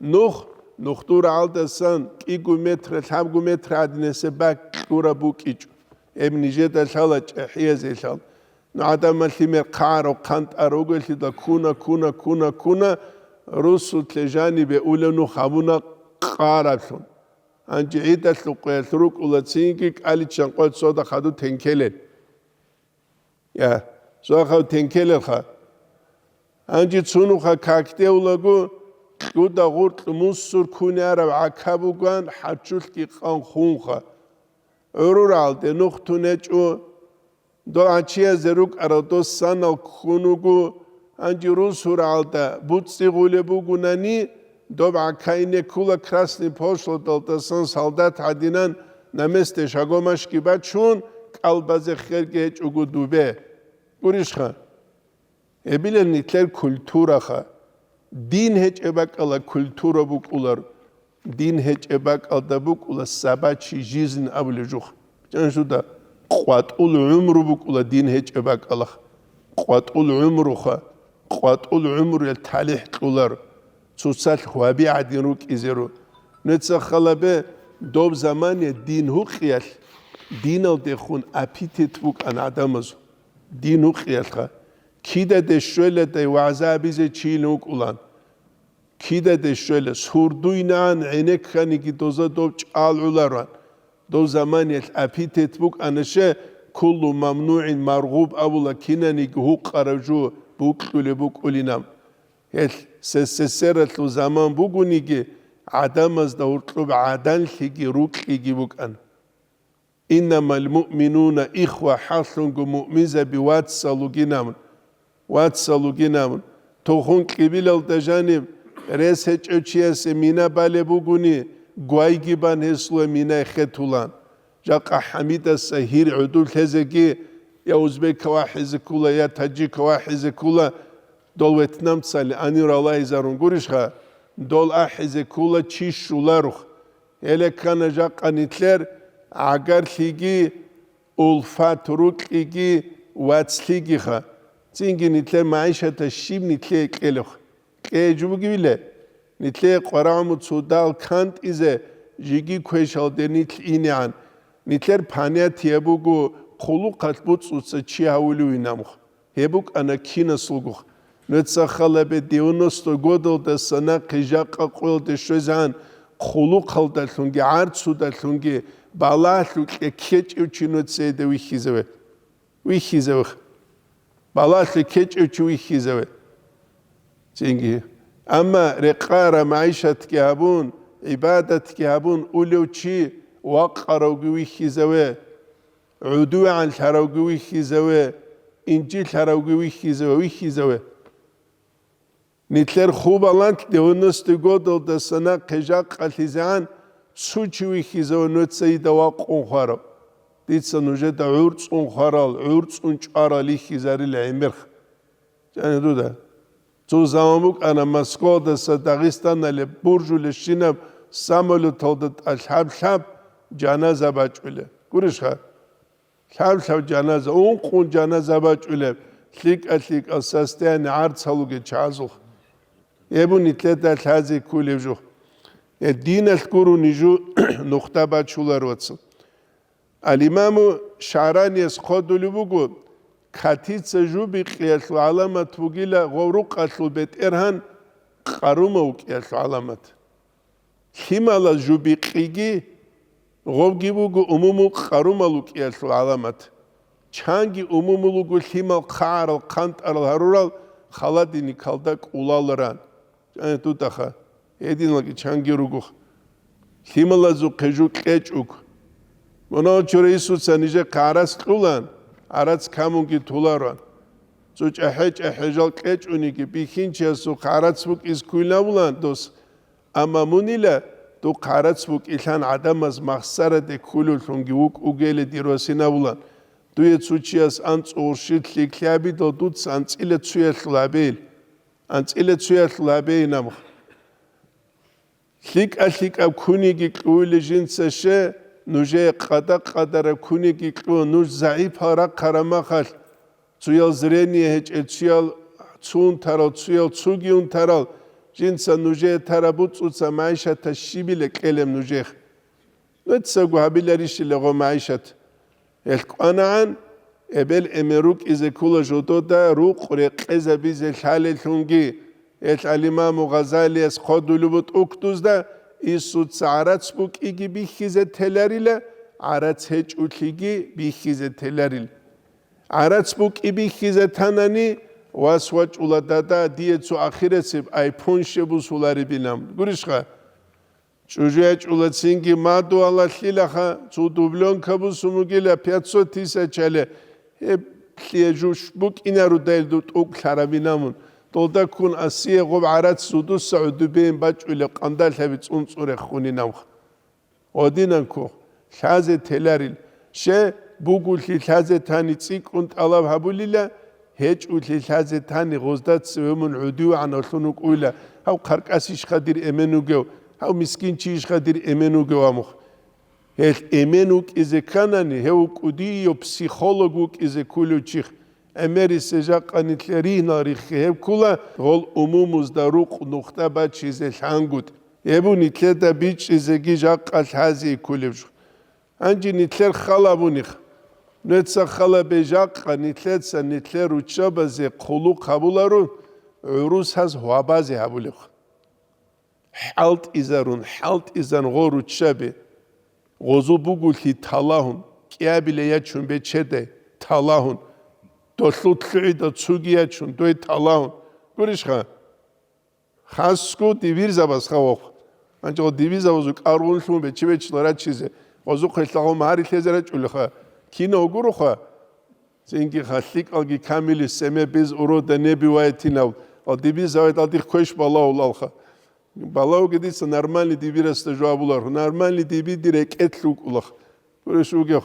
Нух, нухдул рагӀалдасан кӀиго метр, лъабго метр гӀадинасеб бакӀ кьураб букӀичӀо. Гьеб нижеда лъала чӀахӀиязе лъал. Ну гӀадамал лъимер хъарав, хъантӀарав вугелъидал ккуна, ккуна, ккуна, ккуна, русулъе жанибе улев нух гьабуна къараблъун. Гьанже гӀидалъул къоялъ рукӀула цинги кӀаличчан къоялъ цода хадур тенкелел. Я, цода хадур тенкелелха. Гьанже цунуха какде улаго, кьуда гъуркь мусур кунараб гӀака буган хӀачулъги къан хунха. ГӀуруралде нух тунечӀо, дол гӀачиязе рукӀарал дос санал ккун вуго, гьанже русуралда буцӀцӀи гъулеб бугунани, доб гӀака ине ккула красный площадалдасан солдат гӀадинан на месте шагомашги бачун, кӀалбазе херги гьечӀого дубе. Гурищха? Гьебилан нилъер культураха. Дин гьечӀеб бакӀала культура букӀулар. Дин гьечӀеб бакӀалда букӀула собачий жизнь абулеб жух. Чаншуда къватӀул гӀумру букӀула дин гьечӀеб бакӀалах. КъватӀул гӀумруха, къватӀул гӀумруял талихӀ кьулар, цоцалъ гьваби гӀадин рукӀизе ру. Нуца халабе доб замане дин гьукъиялъ, диналдехун аппетит букӀан гӀадамазул. Дин гьукъиялъха. Кидаде щвеладай вагӀза абизе чийин вукӀулан. Кидаде щвела, сурдуйнан гӀенекканиги доза дов чӀал гӀуларан. Дов заманиялъ аппетит букӀанаще, куллу мамнугӀин маргъуб абула кинаниги гьукъарав жо букьулеб букӀулинаб. Гьелъ СССР-алъул заман бугониги, гӀадамазда гьуркьуб гӀаданлъиги рукьиги букӀан. Иннамал муъминуна ихва, хӀалъунго муъминзаби вацал вугинамун, вацал вугинамун. Тухун кьибилалда жаниб рес гьечӀев чиясе мина балеб бугони, гвайги бан гьесулай минай хетулан. Жакъа ХӀамидаса гьир гӀодов лъезеги, я узбекав ахӀизе ккула, я таджикав ахӀизе ккула, дол вьетнамцали анир Аллагьизарун гурищха, дол ахӀизе ккула чи щуларухъ. Гьеле ккана жакъа нилъер гӀагарлъиги, улфат рукьиги, вацлъигиха. Цинги нилъер магӀишата щиб нилъее кьелебха? Кьеги бугевиле, нилъее къварагӀму цо дал кантӀизе жиги квешалде нилъ инегӀан, нилъер понятие буго, хъулухъалъ буцӀцӀуца чи гьавулевинамха. Гьеб букӀана кинасулгух. Нуца халабе девяносто годалдаса нахъе жакъа къоялде щвезегӀан, хъулухъалдалъунги гӀарцудалъунги балагьлъукье ккечӀев чи нуцаеда вихьизаве. Вихьизавех. Балагьлъи ккечӀев чи вихьизаве. Цинги. Амма рекъара магӀишатги гьабун, гӀибадатги гьабун улев чи вакъаравги вихьизаве. ГӀудугӀан лъаравги вихьизаве, инжит лъаравги вихьизаве, вихьизаве. Нилъер хубалант девяностый годалдаса нахъе жакъалъизегӀан цо чи вихьизаве нуца ида вакъун хварав. Дица нужеда гӀурцӀун хварал, гӀурцӀун чӀварал йихьизарила гӀемерх. Чани дуда. Цо заман букӀана Москвадаса Дагъистанале буржулещинаб самолеталда тӀа лъаб-лъаб жаназа бачӀулеб. Гурищха? Лъаб-лъаб жаназа, ункъун жаназа бачӀулеб, лъикӀа-лъикӀал состояние гӀарцалуге чагӀазулх. Гьеб нилъеда лъазе кколеб жо. Гьеб диналъ гурони жо нухда бачулар, вацал. Ал-Имаму ШагӀраниялъ хъодулеб буго, катица жубикъиялъул гӀаламат бугила гъов рукъалъул бетӀергьан къарумав вукӀиялъул гӀаламат. Лъималаз жубикъиги гъовги буго умумул къарумал вукӀиялъул гӀаламат. Чанги умумул вуго лъимал хъагӀарал, хъантӀарал гьарурал, холодильникалда кӀулаларан. Э, тутаха. Гьединалги чанги ругоха. Лъималазухъе жу кьечӀуг. Мунагьал чурай Иисуца нижехъе гӀарац кьулан, гӀарац камунги тулароан. Цо чӀахӀе-чӀахӀе жал кьечӀониги, бихьинчиясухъ гӀарац букӀиз ккуйнавулан дос. Амма мунила, духъ гӀарац букӀилъан гӀадамаз махсараде кколевлъунги вукӀугейилан дир васинавулан. Дуе цо чияс анцӀго гъурщи лъикӀлъи гьабидал, дуца анцӀила цуялъул гьабейил. АнцӀила цуялъул гьабейин абу. ЛъикӀа-лъикӀаб куниги кьуйиле жинца ще, нужее къада-къадараб куниги кьун, нуж загӀипал рахъараб махалъ, цуял зрение гьечӀел, цуял цунтарал, цуял цуги унтарал, жинца нужее тараб буцӀуца магӀишаталъ щибила кьелеб нужехъ. Нуцаго гьабиларищила гъо магӀишат? Гьелъ кӀванагӀан, эбел-эмен рукӀизе ккола жодода рукъ рекъезабизе лъалеллъунги. Гьелъ ал-Имаму Гъазалияс хъодулеб бу тӀухьдузда: Иисуца гӀарац букӀиги бихьизе теларила, гӀарац гьечӀолъиги бихьизе теларила. ГӀарац букӀи бихьизе танани, Вас вачӀула, дада, дие цо ахирасеб айпон щеб бусуларебилан. Гурищха? ЧӀужу ячӀула цинги мадуалалъилаха, цо дубленка бусун бугила пятьсот тысячале, гьеб лъие жуш букӀинарудайилду тӀокӀ лъарабинамун. Долда ккун асие гъоб гӀарац зудуса гӀудубейин бачӀулеб къандалъаби цӀунцӀурехунинавха. Гъодинанго лъазе теларил. Ще бугулъи лъазе тани цӀикӀкӀун тӀалаб гьабулила, гьечӀулъи лъазе тани гъозда цеве мун гӀудивгӀанавлъун вукӀуйла, гьав хъаркӀасищха дир эмен вугев, гьав мискинчийищха дир эмен вугев амухъ. Гьелъ эмен вукӀизе кканани, гьев кӀудияв психолог вукӀизе кколев чих, гӀемерисел жакъа нилъер ригьнал риххи гьеб ккула, гъол умумузда рукъ нухда бачизе лъангутӀ. Гьеб нилъеда бичӀчӀизеги жакъа лъазе кколеб жо. Гьанже нилъер хал абунихъ. Нуеца хал абе жакъа нилъеца нилъер руччабазе хъулухъ гьабуларо, гӀурусаз гьвабазе гьабулебха. ХӀалтӀизарун, хӀалтӀизан гъо руччаби. Гъозул бугулъи талагьун, кӀиабиле ячун бечедай, талагьун. Долъул лъугӀида цуги ячун, дой талагьун. Гурищха? Хасго дибирзабаз хавахъ. Анча гъо дибирзабазул кӀаргъунлъун бечи-бечила рачизе, гъозухъе лъагъун магьари лъезе рачӀулеха. Кинав гуроха? Цинги халликалги камили семья без урода не бывает инав. Ал дибирзавайдал дих квеш балавулалха. Балавги дица нормальный дибирасда жо абуларху. Нормальный диби ди рекӀелъ вукӀулах. Гурищ вугев?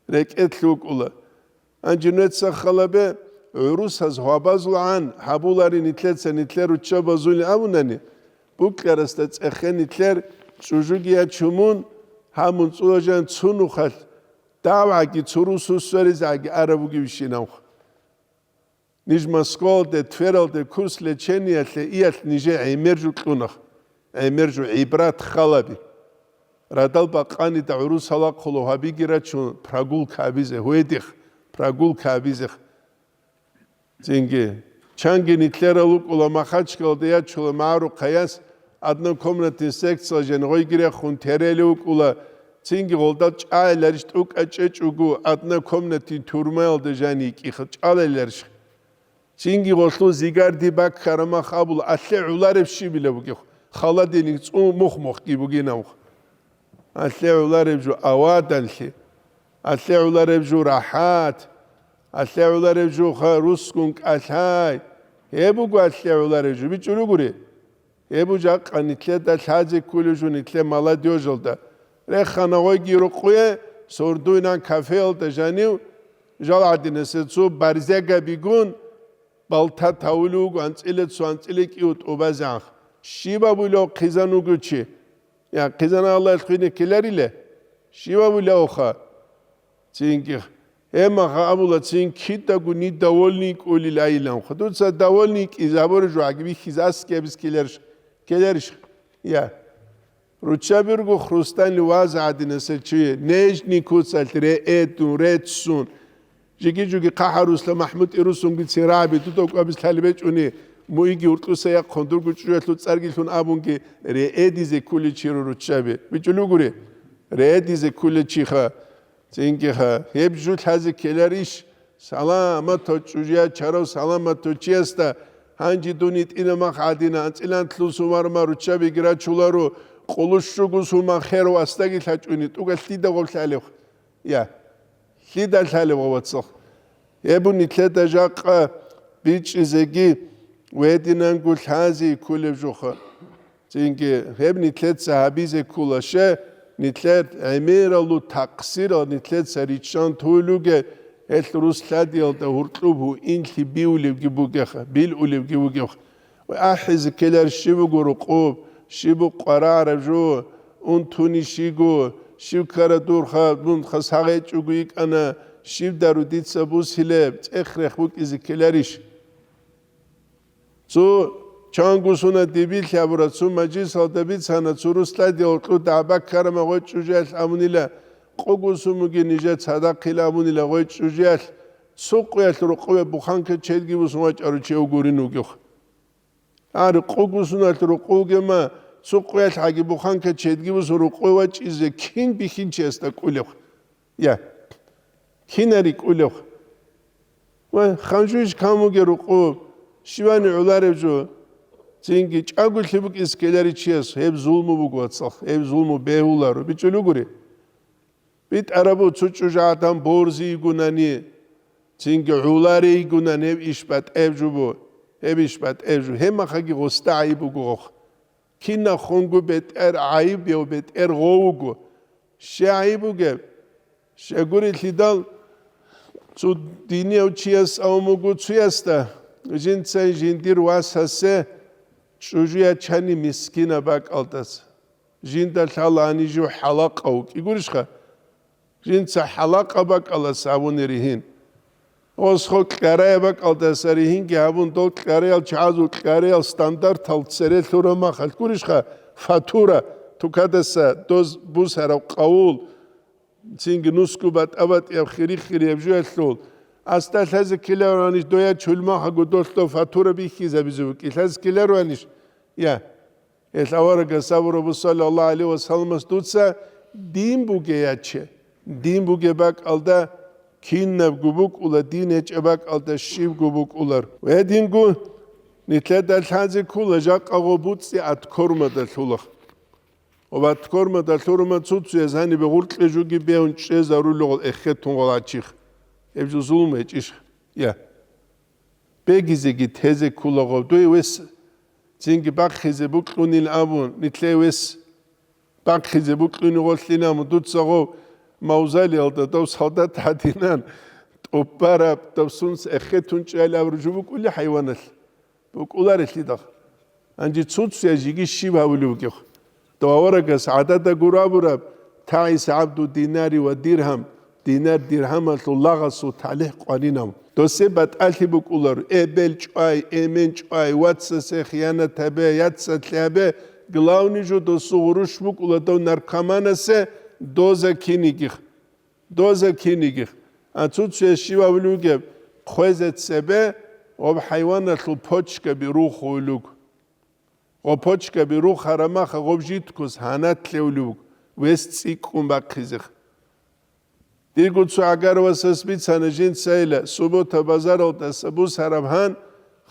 РекӀелъ вукӀула. Анжи нуеца халабе, гӀурусаз гьвабазулгӀан гьабулари нилъеца нилъер руччабазулин абунани, букьарасда цӀехе нилъер чӀужуги ячумун, гьамун цӀула жан цунухъалъ, давгӀаги цо русу сверизегӀаги араб бугевщинавха. Ниж Москвалде, Твералде курс лечениялъе иялъ нижее гӀемер жо кьунах, гӀемер жо гӀибрат халаби. Радал бакъанида гӀурусалахъулав гьабиги рачун прогулка абизе, гьуедих, прогулка абизех. Цинги, чанги нилъерал вукӀула Махачкалда ячула магӀарухъаяс, однокомнатный секциял жан гъойги рехун терели вукӀула, цинги гъолда чӀайиларищ тӀукӀа чӀечӀого, однокомнатный тюрьмаялда жан йикӀиха чӀалайиларищ. Цинги гъолъул зигарди баккарамах абула, алъе гӀулареб щибила бугев, халадиник цӀун мух-мухги бугинавх. Алъе гӀулареб жо аваданлъи, алъе гӀулареб жо рахӀат, алъе гӀулареб жо ха русгун кӀалъай. Гьеб буго алъе гӀулареб жо, бичӀчӀулугури. Гьеб жакъа нилъеда лъазе кколев жо нилъер молодёжалда. Рехана гъойги рукъуе, сордуйнан кафеялда жанив, жал гӀадинасе цо барзегабигун, балта тавулев вуго анцӀила цо анцӀила кӀиго тӀубазегӀанха. Щиб абулев хъизан вуго чи? Я, хъизан Аллагьас хвине ккелариле? Щиб абулевха? Цинги, гьемаха абула цин кидаго ни довольный кӀулил айиланха. Дуца довольный кӀизе гьабуре жо гьаги бихьизе аскӀи абиз ккеларищ? Ккеларищ? Я. Руччаби руго хрустальный ваза гӀадинасел чи, нежный куцалъ реэдун, реццун. Жиги-жуги хъахӀарусла МахӀмуд Ирусумгицин рагӀаби дуда кӀвабиз лъалеб гьечӀони, муиги уркьуса яхъун, дурго чӀужуялъул цӀарги лъун абунги, реэдизе ккулел чи ру руччаби. БичӀулугури? Реэдизе ккулел чиха. Цинги ха, гьеб жо лъазе ккеларищ? Саламатав чӀужуя чарав саламатав чиясда, гьанже дун йитӀина мах гӀадина, анцӀилан лъусун варма руччабиги рачуларо, къулущуго сума херав асдаги лъачӀуни, тӀуга лъида гъоб лъалев? Я, лъида лъалев гъоб вацах? Гьеб нилъеда жакъа бичӀчӀизеги гьединанго лъази ккулев жуха. Цинги гьеб нилъеца гьабизе ккола, ще, нилъер гӀемералу такъсирал нилъеца риччан туйлуге, гьелъ рус лъадиялда гьуркьуб гьуинлъи биулевги бугеха, билулевги бугеха. Ва ахӀизе ккелар щиб буго рукъуб, щиб букъварагӀараб жо, унтуни щиго, щиб ккара дурха, дунха сагъечӀого йикӀана, щиб дару дица бусилеб, цӀех-рех букӀизе ккеларищ? Цо чангу сунат дибилъи абура, цо мажлисалда бицана, цо рус лъадиялъул дагӀба ккарама гъой чӀужуялъ абунила, къугу сумуги нижер цадахъила абунила гъой чӀужуялъ, цо къуялъ рукъуве буханка чедги бусун вачӀару чев гурин вугев. Гьари къугу суналъ рукъувгема, цо къуялъ гьаги буханка чедги бусун рукъуве вачӀизе кин бихьинчиясда кӀулев? Я, кинари кӀулев? Ва ханжуйищ камуге рукъу, щивани гӀоларев жо, цинги чӀаголъи букӀизе ккеларичияс гьеб зулму буго, вацал, гьеб зулму бегьуларо, бичӀчӀулев гури. БитӀарабу цо чӀужугӀадан борзийигунани, цинги гӀоларейигунани гьеб иш батӀеб жо бу, гьеб иш батӀеб жо, гьеб махаги гъосда гӀайиб буго гъох. Кинаб хунго бетӀер гӀайиб я, бетӀер гъов вуго. Щай гӀайиб бугеб? Щайгурелъидал, цо динияв чияс абун буго цоясда, жинца жиндир васасе чӀужу ячани мискинаб бакӀалдаса. Жинда лъала гьанив жив хӀалакъав вукӀигурищха? Жинца хӀалакъаб бакӀалдаса гьабуни ригьин. Гъосго кьараяб бакӀалдаса ригьинги гьабун, дол кьараял чагӀазул кьараял стандартал цере лъураб махалъ гурищха фатура, тукадаса доз бусараб къавул, цинги нусго батӀа-батӀияб хири-хирияб жуялъул, асда лъазе ккелароанищ доя чулмахаго долъ фатура бихьизабизе букӀи, лъазе ккелароанищ? Я. Гьел аварагас абураб, саллаллагьу гӀалайгьи ва салламас, дуца дин бугеяче. Дин бугеб бакӀалда кинабго букӀула, дин гьечӀеб бакӀалда щибго букӀулар. Гьединго нилъеда лъазе ккола жакъа гъо буцӀи аткормада лъула. Ва аткормада лъурума цуцуяз гьанибе гъуркье жуги бегьун чӀезарулел эхетун гъолачих. Гьеб жо зулму гьечӀищ? Я. Бегизеги тезе ккола гъов. Дуе вес цинги бахъизе букьунин абун, нилъее вес бахъизе букьуни гъолъинан дуца гъов мавзолеялда дов солдат гьадинан тӀубараб, дов сунс эхетун чӀел абураб жо букӀули хӀайваналъ? БукӀуларелъидал. Гьанже цуцуя жиги щиб гьавулев вугев? Дов аварагас гӀадада гуро абураб: «ТагӀиса гӀабду динари ва диргьам», динар-диргьамалъул лагъасул талихӀ къваринав. Досе батӀалъи букӀулар: эбел чӀвай, эмен чӀвай, вацасе хиянат гьабе, яцалъи гьабе, главный жо досул гъурущ букӀула дов наркоманасе доза кинигих. Доза кинигих. А цуцуя щиб гьавулев вугеб? Хъвезе цебе гъоб хӀайваналъул почкаби рухулуг. Гъо почкаби рухараб маха гъоб жидкус гьанат лъевлъуг, вес цӀикӀкӀун бахъизех. Дирго цо гӀагарвасас бицана жинцайила, суббота базаралдаса бусараб гьан,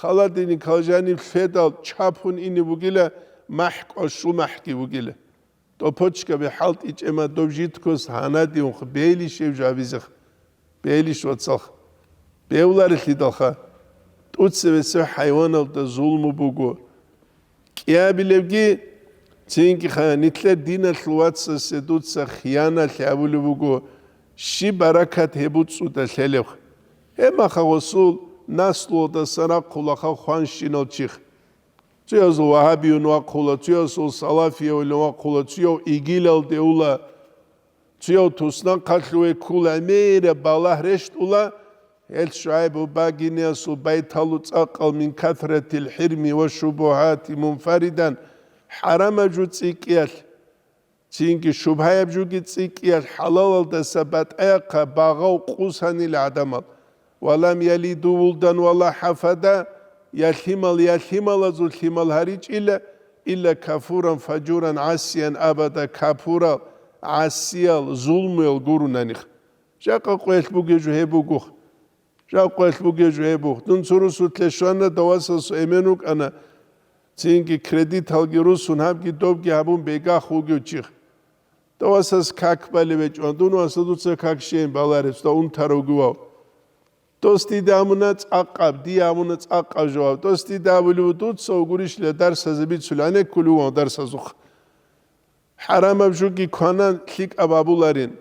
холодильникал жаниб лъедал чапун ине бугила, махӀ кӀвашул махӀги бугила. Доб почкаби хӀалтӀичӀема доб жидкус гьанадиунха, бейлищев жабизех. Бейлищ, вацалха. Бевларелъидалха. ТӀуцевесев хӀайваналда зулму буго. КӀиабилебги, цинги ха, нилъер диналъул вацасе дуца хиянат гьабулеб буго, щиб баракат гьеб буцӀцӀуда лъелеб. Гьебмаха гъосул наслуялдасан рахъулаха хванщинал чих. Цоясул вагьабиюн вахъула, цоясул салафиявилан вахъула, цояв игилалде ула, цояв туснахъалъуве ккула, гӀемераб балагь рещтӀула, гьел ШугӀайб багиниясул байталу цӀакъал: «Мин касратил хӀирми ва шубугьати мунфаридан», хӀарамаб жо цӀикӀкӀиялъ. Цинги шубгьаяб жуги цӀикӀкӀиялъ хӀалалалдаса батӀаяхъа багъав къусанил гӀадамал. «Ва лам ялиду вулдан ва ла хӀафада», я лъимал, я лъималазул лъимал гьаричӀила, илла кафуран фажуран гӀасиян абада, капурал, гӀасиял, зулмуял гурунаних. Жакъа къоялъ бугеб жо гьеб бугоха. Жакъа къоялъ бугеб жо гьеб бугоха. Дун цо русулъе щвана, давасасул эмен вукӀана, цинги кредиталги русун, гьабги добги гьабун бегахъ вугев чих. Давасас как балев гьечӀо, дун васа дуца как щейин балареб, цо унтарав вугев. Дос дида гьамуна цӀакъаб, дие гьамуна цӀакъаб жаваб. Дос дида абулев, дуца вугурищила дарсазе бицулев, гьанеккулев ван дарсазухъ. ХӀарамаб жуги кванан лъикӀаб абуларин,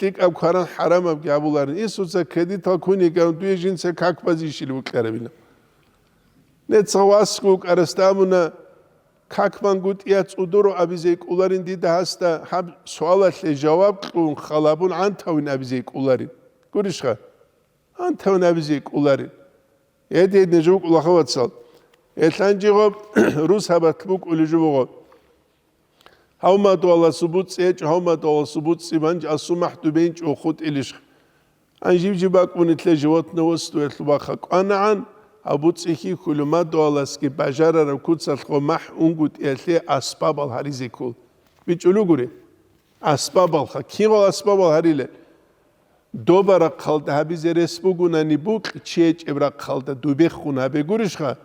лъикӀаб кванан хӀарамабги абуларин. Исуца кредитал куниган дуе жинца как базищил вукьарабила. Нецха васгу вукӀарасда абуна, как мангутӀия цӀудуру абизе кӀуларин дида гьасда, гьаб суалалъе жаваб кьун халабун гӀантавин абизе кӀуларин. Гурищха? ГӀантавин абизе кӀуларин. Гьедин жо букӀулаха, вацал. Гьелъанчи гъоб рус гьабат букӀули жо буго. Гьав мадугьаласул буцӀцӀи гьечӀо, гьав мадугьаласул буцӀцӀи, гьанже асул махӀ дубенчӀо хутӀилищ. Гьанже жиб-жиб бакӀ бунетлъе животноводствоялъул баха кӀванагӀан, гьав буцӀцӀи хьихьулев мадугьаласги бажарараб куцалъго махӀ унгутӀиялъе асбабал гьаризе ккол. БичӀчӀулугури. Асбабалха. Кинал асбабал гьарилел? Доба рахъалда гьабизе рес бугунани букь, чи гьечӀеб рахъалда дубехун гьабе гурищха,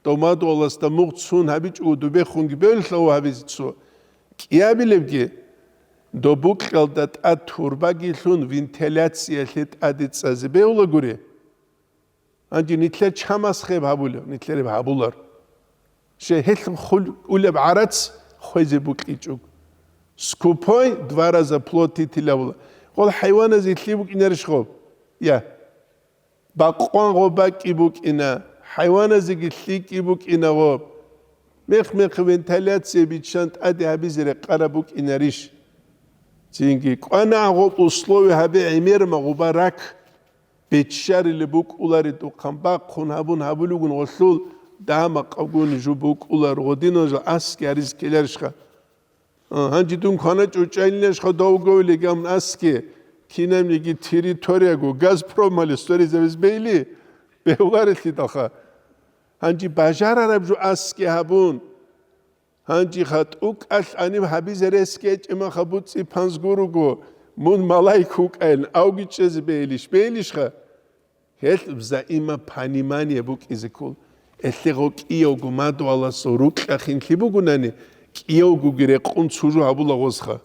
домадуаласда мугъ цун гьабичӀого дубехунги бевлъав гьабизе цо. КӀиабилебги, доб букьалда тӀад турбаги лъун вентиляциялъе тӀаде цӀазе бегьулагури. Гьанже нилъер чамас хеб гьабулев, нилъер гьеб гьабулар. Щай гьелъ хул-, улеб гӀарац хвезе букьичӀого. Скупой два раза плотитилавула. Гъол хӀайваназе лъи букӀинарищ гъоб? Я. Бакъван гъоб бакӀи букӀина, хӀайваназеги лъикӀи букӀина гъоб. Мех-мех вентиляция биччан тӀаде гьабизе рекъараб букӀинарищ? Цинги кӀвана гъоб условие гьабе гӀемерма гъуба рак. Биччарилеб букӀулари тухъан бахъун гьабун гьабулигун гъолъул, дагьа-макъабгун жо букӀулар, гъодинал жо аски гьариз ккеларищха? А, гьанже дун кваначӀо чӀайилищха довго вилигамун аски, кинабниги территорияго Газпромали сторизабиз бейли, бегьуларелъидалха. Гьанже бажарараб жо аски гьабун, Гьанжеха тӀукӀалъ гьаниб гьабизе рес гьечӀеб маха буцӀи панз гуруго, мун малаик вукӀайилан авги чӀезе бейилищ, бейилищха? Гьелъ взаимопонимание букӀизе ккол. Элъе гъо кӀиявго мадугьаласул рукьа-хинлъи бугунани, кӀиявгоги рекъун цужу гьабула гъозха.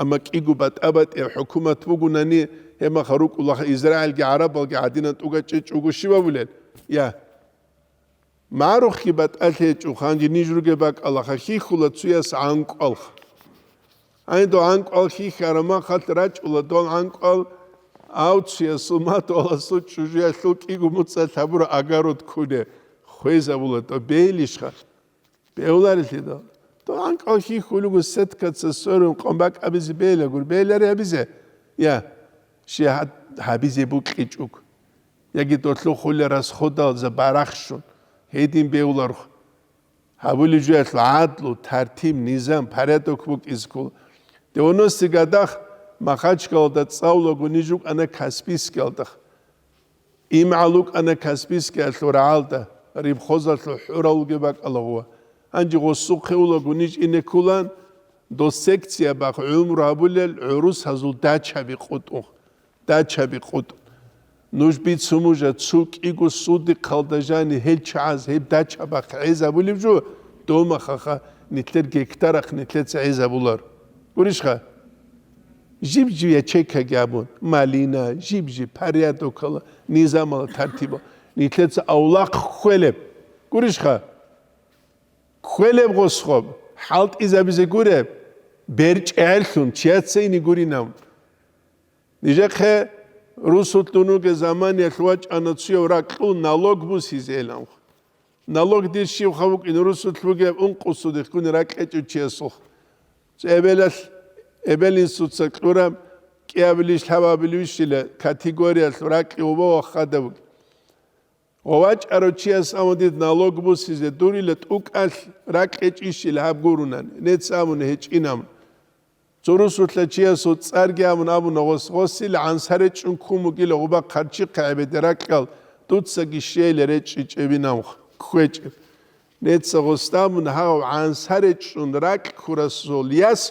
Амма кӀиго батӀа-батӀияб хӀукумат бугунани, гьеб маха рукӀулаха Израилги гӀарабалги гӀадинан тӀугачӀечӀого щиб абулел? Я. МагӀрухъги батӀалъи гьечӀо, ханги ниж ругеб бакӀалаха, хьихьула цуяс гӀанкӀвалха. Гьанидал гӀанкӀвал хьихьараб махалъ рачӀула дол гӀанкӀвал, ав цуясул мадугьаласул чӀужуялъул кӀиго муцӀалъ гьабураб огород ккуне, хвезабула дов, бегьилищха? Бегьуларелъидал. Дол гӀанкӀвал хьихьулего сеткаца сверун къван бакӀ абизе бегьилагури, бегьилари абизе. Я, щай гьаб-, гьабизе букьичӀого. Яги долъухъ хулел расходалза барахщун, гьедин бегьуларухъ. Гьабулеб жоялъул гӀадлу, тартиб, низам, порядок букӀизе ккола. Девяностый годах Махачкалада цӀалулаго ниж рукӀана Каспийскиялдах. ИмгӀал рукӀана Каспийскиялъул рагӀалда, рибхозалъул хӀурал ругеб бакӀалаго. Гьанже гъосухъе улаго ниж ине ккулан, дос секция бахъ гӀумру гьабулел гӀурусазул дачаби къутӀун. Дачаби къутӀун. Нуж бицун мужа, цу кӀиго судихъалда жани гьел чагӀаз гьеб дачабахъ гӀезабулеб жо, домахаха, нилъер гектарахъ нилъеца гӀезабулар. Гурищха? Жиб-жиб ячейкаги абун, малина, жиб-жиб порядокала, низамала, тартиба. Нилъеца авлахъ кквелеб. Гурищха? Кквелеб гъосхъоб, хӀалтӀизабизе гуреб, берчӀелъун, чияца ине гуринав. Нижехъе русулъ дун вугеб заманиялъ вачӀана цуяв ракьул налог бусизейилан. Налог дир щивха вукӀин русулъ вугеб ункъусудихъ гуни ракьечӀев чиясухъ. Цо эбелалъ, эбел-инсуца кьураб кӀиабилищ лъабабилищила категориялъ ракьи уба ва хада вугеб. Ва вачӀарав чияс абун дид налог бусизе дурила тӀукӀалъ ракьечӀищила гьаб гурунан, нец абун гьечӀинаб. Цо русулъа чиясул цӀарги абун абуна гъос, гъосил гӀансаречӀун ккун вугила гъуба хъарчихъе гӀебеде ракьал, дуцаги щейила речӀчӀичӀебинав кквечӀеб. Неца гъосда абуна гьав гӀансаречӀун ракь ккурасул яс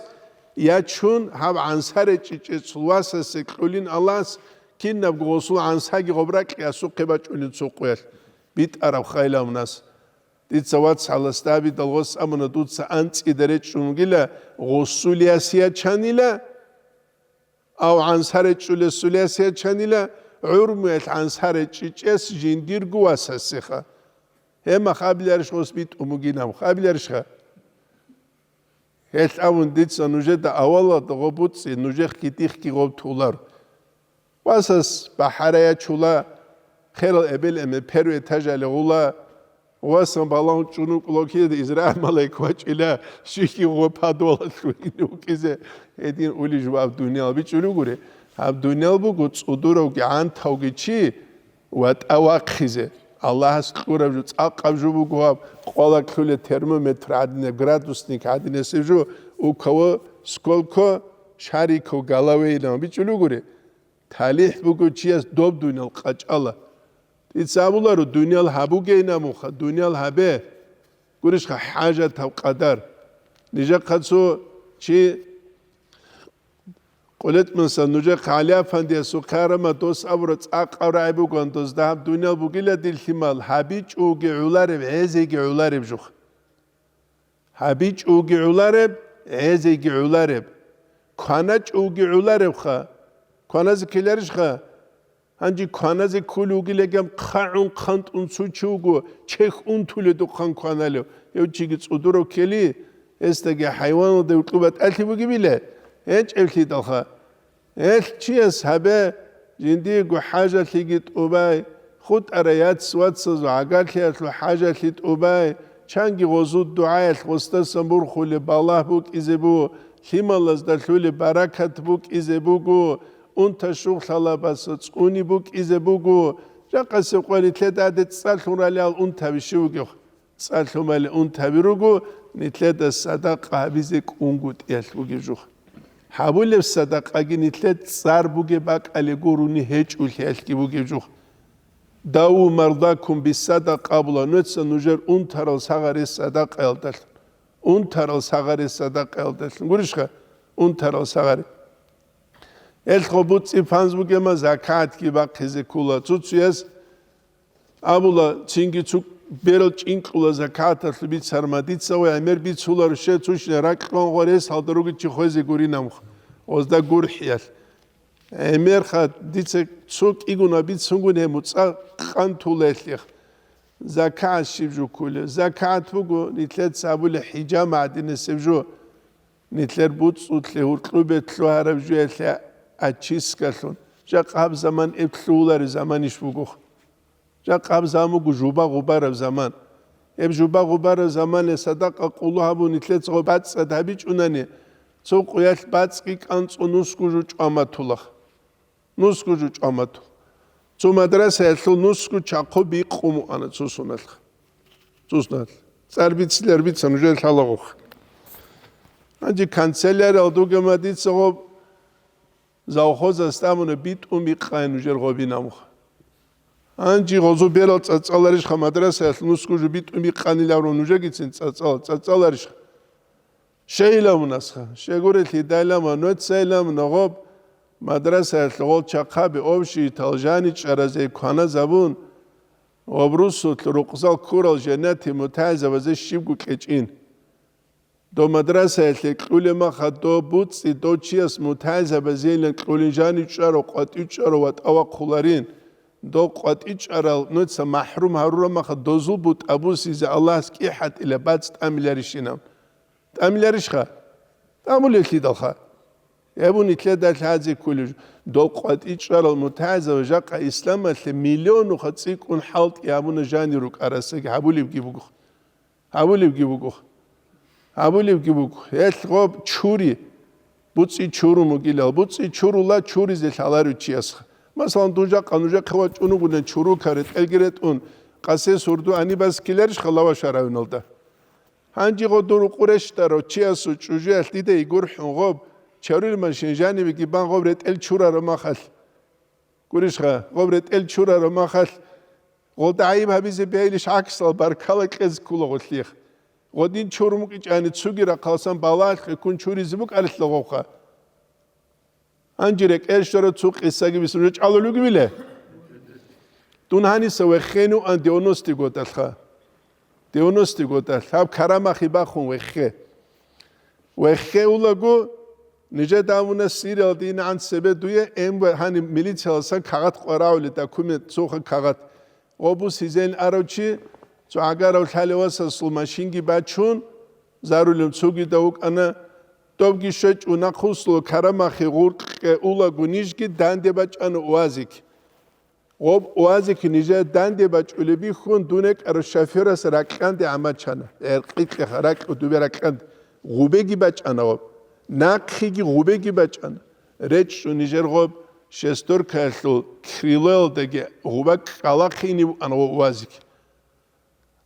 ячун, гьав гӀансаречӀичӀецул васасе кьулин Аллагьас, кинабго гъосул гӀансаги гъоб ракь ясухъе бачӀунин цо къоялъ битӀараб хайлавнас. Дица вацгӀалас Давидал гъос абуна, дуца анцӀида речӀчӀун вугила гъосул яс ячанила, ав гӀансаречӀулесул яс ячанила, гӀурмуялъ гӀансаречӀичӀес жиндирго васасеха. Гьеб мах абиларищ гъос битӀун бугинаб, абиларищха? Гьелъ абун дица нужеда авалалда гъоб буцӀи, нужехъги дихъги гъоб тулар. Васас бахӀарая чула, херал эбел-эмен первый этажале гъула, васан балагьун чӀун вукӀула кида Израил малаик вачӀила, щихьи гъо подвалалъугьине вукӀизе гьедин улей жо аб дуниял бичӀчӀулев гури. Гьаб дуниял буго цӀудуравги гӀантавги чи ватӀа вахъизе. Аллагьас кьураб жо, цӀакъаб жо буго гьаб, къвала кьулеб термометр гӀадинаб, градусник гӀадинасеб жо, у кого сколько шариков в голове илан бичӀчӀулев гури. ТалихӀ буго чияс доб дуниял къачӀала. Дица абуларо, дуниял гьабугейин абунха, дуниял гьабе. Гурищха хӀажатаб къадар. Нижехъа цо чи, Къулетмаса нужехъ ГӀали-афандиясухъе гьарамат дос абура цӀакъ гьаб рагӀи бугоан, дозда гьаб дуниял бугила дир лъимал, гьабичӀоги гӀолареб, гӀезеги гӀолареб жух. ГьабичӀоги гӀолареб, гӀезеги гӀолареб. КваначӀоги гӀоларебха. Кваназе ккеларищха? Гьанже кваназе кколев вугилан, хъагӀун хъантӀун цо чи вуго, чехь унтуледухъан кваналев. Гьев чиги цӀудурав ккели, гьесдаги хӀайваналда гьоркьоб батӀалъи бугебила, гьечӀеблъидалха. Гьелъ чияс гьабе, жиндиего хӀажалъиги тӀубай, хутӀарай яц-вацазул гӀагарлъиялъул хӀажалъи тӀубай, чанги гъозул дугӀаялъ гъосдасан бурхулеб балагь букӀизе буго, лъималазда лъулеб баракат букӀизе буго, унта-щугълъалабаса цӀуни букӀизе буго, жакъасеб къо нилъеда гьаде цӀар лъун ралел унтаби щив вугев? ЦӀар лъумали унтаби руго, нилъеда садакъа гьабизе кӀунгутӀиялъ бугеб жух. Гьабулеб садакъаги нилъер цӀар бугеб бакӀалде гурони гьечӀолъиялъги бугеб жух. Даву мардакум биссадакъа абула, нуца нужер унтарал сагъаре садакъаялдалъун. Унтарал сагъаре садакъаялдалъун. Гурищха? Унтарал сагъаре. Гьелъго буцӀи-панз бугема, закатги бахъизе ккола. Цо-цояс абула, цинги цо берал чӀинкьула закаталъул бицарма, дица гъой гӀемер бицуларо, щай цущина ракьун гъой рес гьалда ругел чи хвезе гуринамха, гъозда гурхӀиялъ. ГӀемерха дица цо кӀигуна бицунгун гьеб муцӀа къантулелъих. Закат щиб жуккулев? Закат буго нилъеца абулеб хӀижама гӀадинасеб жо. Нилъер буцӀцӀулъе гьуркьубе лъугьараб жуялъе очисткалъун. Жакъа гьаб заман эб лъугьулареб заманищ бугоха? Жакъа гьаб заман буго жуба-гъубараб заман. Гьеб жуба-гъубараб заманалъ садакъа къулу гьабун нилъеца гъо бацӀцӀад гьабичӀунани, цо къоялъ бацӀцӀи кӀанцӀун нусго жо чӀваматулаха. Нусго жо чӀвамату. Цо мадрасаялъул нусго чахъу бикъун букӀана цо соналъ. Цо соналъ. ЦӀар бицилар бица нужер лъалагъухъ. Гьанже канцеляриял дугема дица гъоб завхозас тӀамуна битӀун бикъайин нужер гъобин амуха. Гьанже гъозу берал цӀацӀаларищха мадрасаялъ нусго жо битӀун бикъанилаврун нужегицин цӀацӀал-, цӀацӀаларищха? Щайилавунасха, щегурелъидайлама, нуцайилавуна гъоб мадрасаялъ гъол чахъаби общий талжани чӀаразе кваназабун, гъоб русулъ рукъзал ккурал женнатил мутагӀилзабазе щибго кьечӀин. Дов мадрасаялъе кьулеб маха дов буцӀцӀи дов чияс мутагӀилзабазейилан кьулин жани чӀаро, къватӀив чӀаро ва тӀавахъуларин. Дов къватӀив чӀарал нуца махӀрум гьарураб маха дозул бутӀа бусизе Аллагьас кӀихӀатила бацӀ тӀамиларищинав. ТӀамиларищха? ТӀамулелъидалха. Гьеб нилъеда лъазе кколеб жо. Дов къватӀичӀарал мутагӀилзабаз жакъа исламалъе миллионуха цӀикӀкӀун хӀалтӀи гьабуна жаниру кӀарасаги гьабулебги буго. Гьабулебги буго. Гьабулебги буго. Гьелъ гъоб чури. БуцӀи чурун бугилал. БуцӀи чурула чуризе лъаларев чиясха. Масалан, дун жакъа нужехъе вачӀун вугилан чурука ретӀелги ретӀун, къасес гьурду анибас ккеларищха лавашаравиналда? Гьанже гъо дур рукъу рещтӀарав чиясул чӀужуялъ дида гурхӀун гъоб, чарулеб машин жанибеги бан гъоб ретӀел чурараб махалъ. Гурищха, гъоб ретӀел чурараб махалъ, гъолда гӀайиб гьабизе бегьилищ гӀаксал баркала кьезе ккола гъолъихъ. Гъодин чурун букӀичӀани цуги рахъалсан балагьалъ хӀуккун чуризе букӀарилъа гъовха. Гьанже рекӀел щварав цо къисаги бицун, жо чӀалулев вугевиле? Дун гьаниса веххен вуан девяностый годалъха. Девяностый годалъ. Гьаб карамахи бахун веххе. Веххе улаго, нижеда гьавуна Сириялда инегӀан цебе дуе М В гьаниб милицияласан кагъат къварагӀули, документ, цоха кагъат. Гъобус гьезейин арав чи, цо гӀагарав лъалев васасул машинги бачун, зарулев цогидав вукӀана, добги щвечӀо нахъвуссула карамахи гъуркье улаго нижги данде бачӀана уазик. Гъоб уазик нижее данде бачӀулеб бихьун, дун рекӀарав шоферас ракьанде гӀамачана. ГӀеркъикьа ракьу дубе ракьанде. Гъубеги бачӀана гъоб. Нахъеги гъубеги бачӀана. РечӀчӀун нижер гъоб шестеркаялъул крылоялдаги гъуба кӀкӀалахъине букӀана гъо уазик.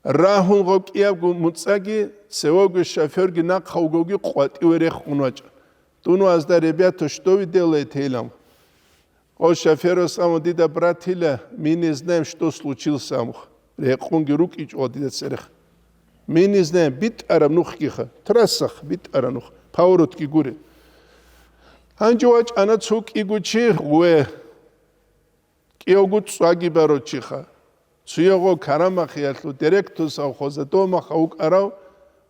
Рагьун гъоб кӀиябго муцӀаги, цевего шоферги нахъа вугоги къватӀиве рехун вачӀа. Дун вазда, ребята, что вы делаете, илан? Гъо шоферас абун, дида братила, мы не знаем, что случился, амух. Рекъунги рукӀичӀо дида церех. Мы не знаем, битӀараб нухгиха, трассах битӀараб нух, поворотги гуре. Гьанже вачӀана цо кӀиго чи гъуве, кӀиявго цӀваги баро чиха. Цуягъо Карамахиялъул директор совхоза домаха вукӀарав,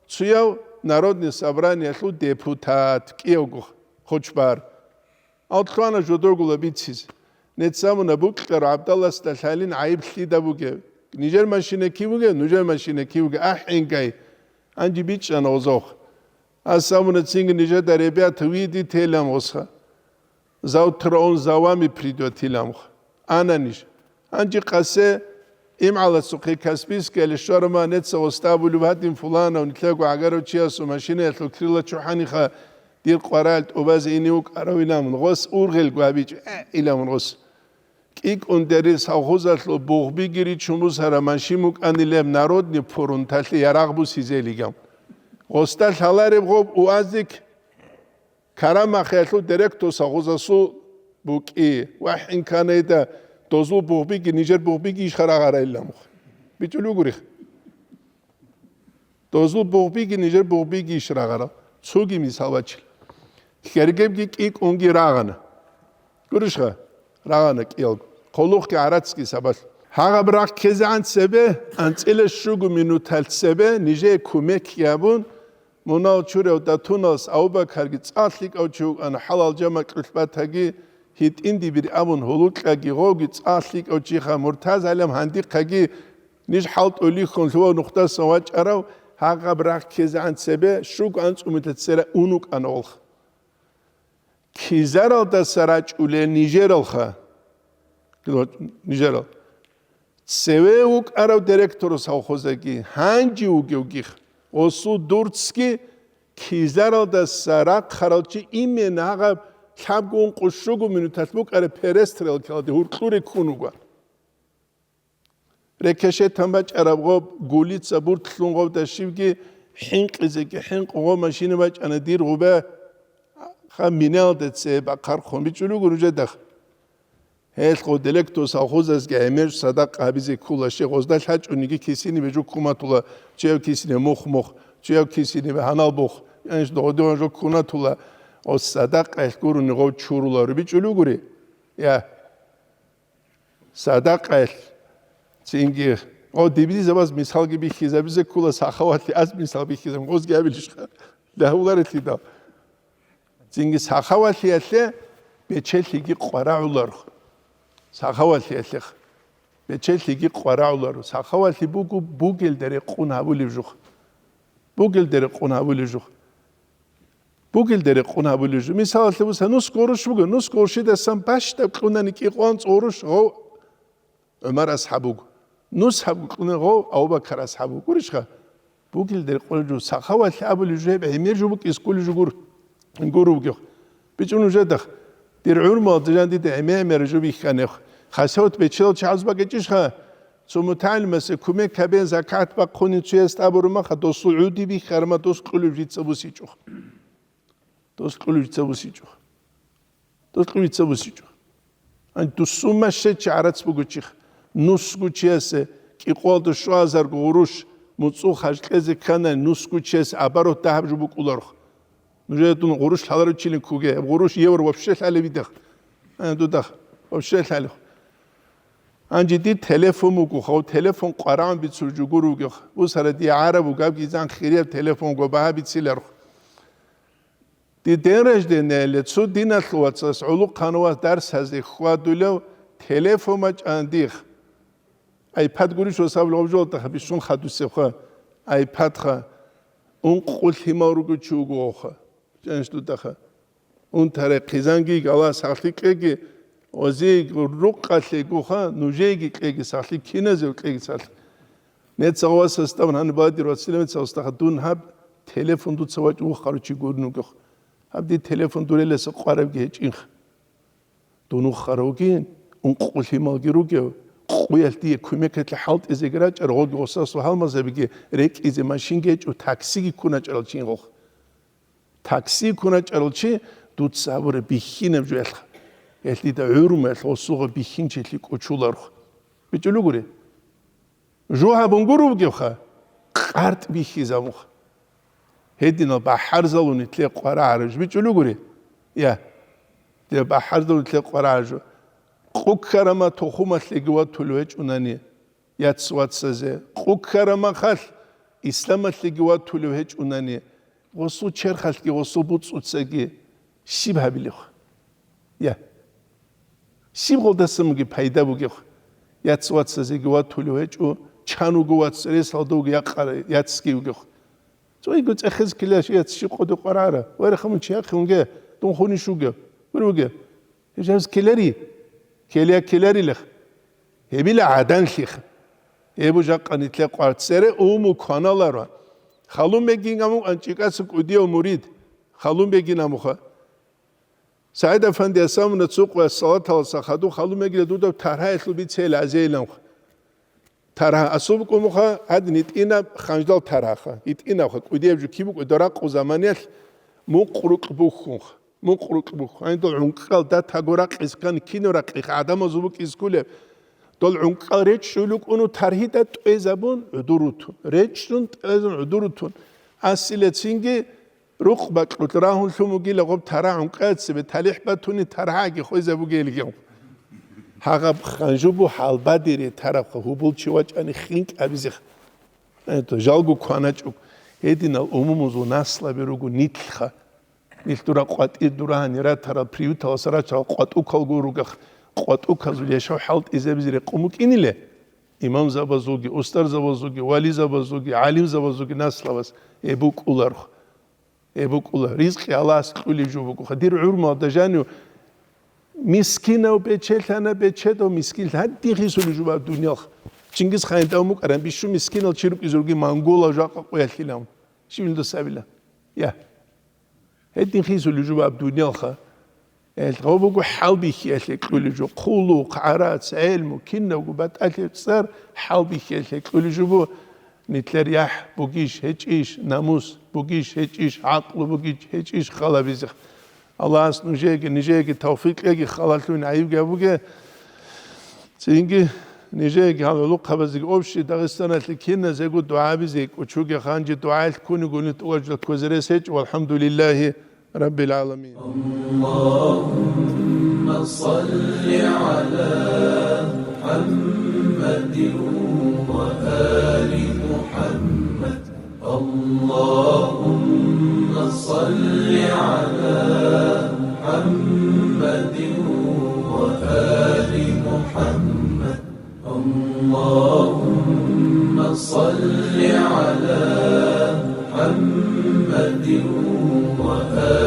цуяв Народный собраниялъул депутат, кӀиявго хочбар. Алтлъуана жодоргула бицизе. Нецамуна букьарав ГӀабдалласда лъалин гӀайиб лъида бугеб? Нижер машина кив бугеб? Нужер машина кив бугеб? АхӀингай. Гьанже бичӀчӀана гъозохъ. Гьас абуна цинги нижеда ребята види телам гъосха. Завтра он за вами придёт илам гъо. Ана ниж. Гьанже къасе имгӀаласухъе Каспийскияле щварама неца гъоста абулеб гьадин фуланав нилъего гӀагарав чиясул машинаялъул крила чухӀаниха дир къварал тӀубазе ине вукӀарав иламун гъос ургъелго гьабичӀ, э, иламун гъос. КӀикӀун дери совхозалъул бугъбиги ричун бусара машин букӀанилеб народный фронталъе ярагъ бусизелигав. Гъосда лъалареб гъоб УАЗик Карамахиялъул директор совхозасул букӀи ва хӀинканайда дозул бугъбиги нижер бугъбиги ишха рагъарайилла мух. БичӀулугурих. Дозул бугъбиги нижер бугъбиги иш рагъара. Цоги мисал бачил. Хергебги кӀикӀунги рагъана. Гурищха? Рагъана кӀиялго. Хъулухъги гӀарацги сабалъ. Гьагъаб рахъ ккезегӀан цебе, анцӀила щуго минутал цебе, нижее кумек гьабун, мунал чурав Датуналс Абубакарги цӀа лъикӀав чи вукӀана, хӀалал жамакьулъ батаги, гьитӀинди бир абун гьулукьаги, гъовги цӀа лъикӀав чиха Муртазалам гьандихъаги, ниж хӀалтӀулихьун лъугьав нухдасан вачӀарав, гьагъаб рахъ ккезегӀан цебе щуго анцӀумилъа цера ун вукӀана гъолха. Кизаралдаса рачӀулел нижералха? Нижерал. Цеве вукӀарав директор совхозаги, гьанже вугевгих, гъосул дурцги кизаралдаса рахъарал чи именно гьагъаб лъабго ункъо щуго минуталъ букӀараб перестрелкалде гьуркьуре ккун вуго. Рекешетан бачӀараб гъоб, гулица буртлъун гъовда щибги хӀинкъизеги хӀинкъун гъо машина бачӀана дир гъуба, ха, миналда цебе бахъархъун бичӀулего нужедах. Гьелъ гъо директор совхозазги гӀемер садакъа гьабизе ккола, щай гъозда лъачӀониги кисинибе жо ккун батула, чияв кисинибе мух-мух, чияв кисинибе гьанал бух, яниш догъодигъан жо ккун батула, гъо садакъаялъ гурони гъов чуруларо бичӀулегури? Я. Садакъаялъ цинги, о, дибидизабаз мисалги бихьизабизе ккола, сахавалъи аз мисал бихьизаб, гъозги абилищха, дагьуларелъидал. Цинги сахавалъиялъе бечелъиги къварагӀуларо. Сахавалъиялъех бечелъиги къварагӀуларо. Сахавалъи буго бугелда рекъун гьабулеб жух. Бугелда рекъун гьабулеб жух. Бугелда рекъун гьабулеб жо. Мисалалъе буса, нус гъурущ буго, нус гъурущидасан бащдаб кьунани кӀикъоялда гъурущ гъов ГӀумар асхӀаб вуго. Нус гьаб кьуна гъов Абу-Бакар асхӀаб вуго. Гурищха? Бугелда рекъон жо. Сахавалъи абулеб жо гьеб гӀемер жо букӀин кколеб жо гур-, гур вугев. БичӀун нужедах. Дир гӀумруялда жан дида гӀемер-гӀемер жо бихьанев. Хасават бечелал чагӀаз бакӀичӀищха? Цо мутагӀалимасе кумек гьабен закат бахъунин цоясда абураб маха, досул гӀуди бихьарма, дос кьулеб жица бусичӀо. Дос кьулеб жица бусичӀо. Дос кьулеб жица бусичӀо. Ан дусун машче чи гӀарац буго чих. Нусго чиясе кӀикъоялда щуазарго гъурущ муцӀул хаж кьезе кканани, нусго чиясе оборот дагьаб жо букӀуларох. Нужеда дун гъурущ лъаларучилин ккуге, гъурущ евро вообще лъалеб идах. Э, дудах, вообще лъалев. Гьанже дир телефон буго, гъов телефон къварагӀун бицул жо гур вугев. Бусара дие гӀараб вугабги зан хирияб телефонго багьа бициларох. Дир день рожденияле цо диналъул вацас гӀолохъанав вас дарсазе хьвадулев телефон бачӀана дих. Айпад гурищ ва саб лъабжолтаха бищун хадусебха. Айпадха. Ункъо лъимал руго чи вугоха. Чанш дутаха. Унтарай хъизанги гала сахлъи кьеги, озиеги рукъалъе гуха, нужееги кьеги сахлъи, киназев кьеги сахлъи. Неца гъвасас тӀамун гьаниб бадир вацилемецал устаха дун гьаб телефон дуца вачӀун вухъарав чи гурин вугев. Гьаб дир телефон дуреласа къварабги гьечӀинха. Дун вухъаравгин, ункъо лъималги ругев, къуялъ дие кумекалъе хӀалтӀизеги рачӀар, гъоги гъосасул гьалмазабиги рекӀизе машинги гьечӀо, таксиги ккуначӀарал чин гъох. Такси ккуначӀарал чи дуца абура бихьинаб жо ялъ. Гьелъ дида гӀурмаялъ гъосулгъа бихьинчилъи кӀочуларх. БичӀулугури? Жо гьабун гуро вугевха, къартӀ бихьизабуха. Гьединал бахӀарзалуни лъе къварагӀараб жо бичӀулугури? Я. Деб бахӀарзавулъе къварагӀажу. Къуккарама тухумалъеги ватулев гьечӀунани яц-вацазе. Къуккарамахалъ исламалъеги ватулев гьечӀунани, гъосул черхалъги гъосул буцӀцӀуцаги щиб гьабилев? Я. Щиб гъолдасамги пайда бугев? Яц-вацазеги ватулев гьечӀо, чан вуго вац, ресалда вуго якъа-, яцги вугев. Цойго цӀехез килаш яц щи къоде къварара. Вареха мун чи яхъе унге, дун хуниш вугев. Гур вугев. Гьеб жавз килари? Килия киларилах. Гьебила гӀаданлъих. Гьеб жакъа нилъе къварцере уму кваналаро. Халун бегин аму анчӀикӀаса кӀудияв мурид. Халун бегин амуха. СагӀид-афанди асамуна цукъве салаталаса хадуб халун бегила дуда таргьаялъул бицейила азейилан. Таргьа асуб букӀумуха, гьадин итӀинаб ханждал таргьаха. ИтӀинабха, кӀудияб жо киб букӀу, доракъу заманиялъ мукърукь бухьунха. Мукърукь бухьун. Гьанидал гӀункъал датаго ракъискан кино ракъих гӀадамазул букӀиз кколеб. Дол гӀункъал речӀчӀулукӀуну таргьида тӀвезабун гӀудурутун. РечӀчӀун тӀвезабун гӀудурутун. Асила цинги рукъ бакьулъ рагьун лъумугила гъоб тара гӀункъа цебе талихӀ батуни таргьаги хвезабугелги. Гьагъаб ханжубу гьалбадире тарабха гьубул чи вачӀани хинкӀ абизех. Жалго кваначӀуг. Гьединал умумузул наслаби руго нилъха. Нилъ дура къватӀир дурагьани ратарал приюталас рачарал къватӀукалго ругах. КъватӀуказул яшав хӀалтӀизабизе рекъун букӀиниле? Имамзабазулги, устарзабазулги, вализабазулги, гӀалимзабазулги наслабаз гьеб букӀуларх. Гьеб букӀула, ризкъи Аллагьас кьулеб жо букӀуха. Дир гӀурмалда жанив мискинав бечелъана, бечедав мискин гьадин хисулеб жо баб дунялха. Чингисханин тӀав мукӀаран бищун мискинал чи рукӀизурги монголав жакъа къуялъилан. Щивилдасабила. Я. Гьедин хисулеб жо баб дунялха. Гьелъ гъо буго хӀалбихьиялъе кьулеб жо, хъулухъ, гӀарац, гӀелму, кинабго батӀалъи цӀар хӀалбихьиялъе кьулеб жо бу, нилъер яхӀ бугищ, гьечӀищ, намус бугищ, гьечӀищ, гӀакълу бугищ, гьечӀищ халабизе. Аллагьас нужееги, нижееги тавфикъ кьеги, халалъугьин гӀайибги гьабуге. Цинги нижееги гьал гӀолохъабазеги общий Дагъистаналъе киназего дугӀабизе кӀучуге ханжи дугӀаялъ ккунигуни тӀуважла кквезе рес гьечӀо. ВалхӀамдулиллагьи раббил гӀаламин. اللهم صل على محمد وآل محمد. اللهم صل على محمد وآل محمد. اللهم صل على محمد وآل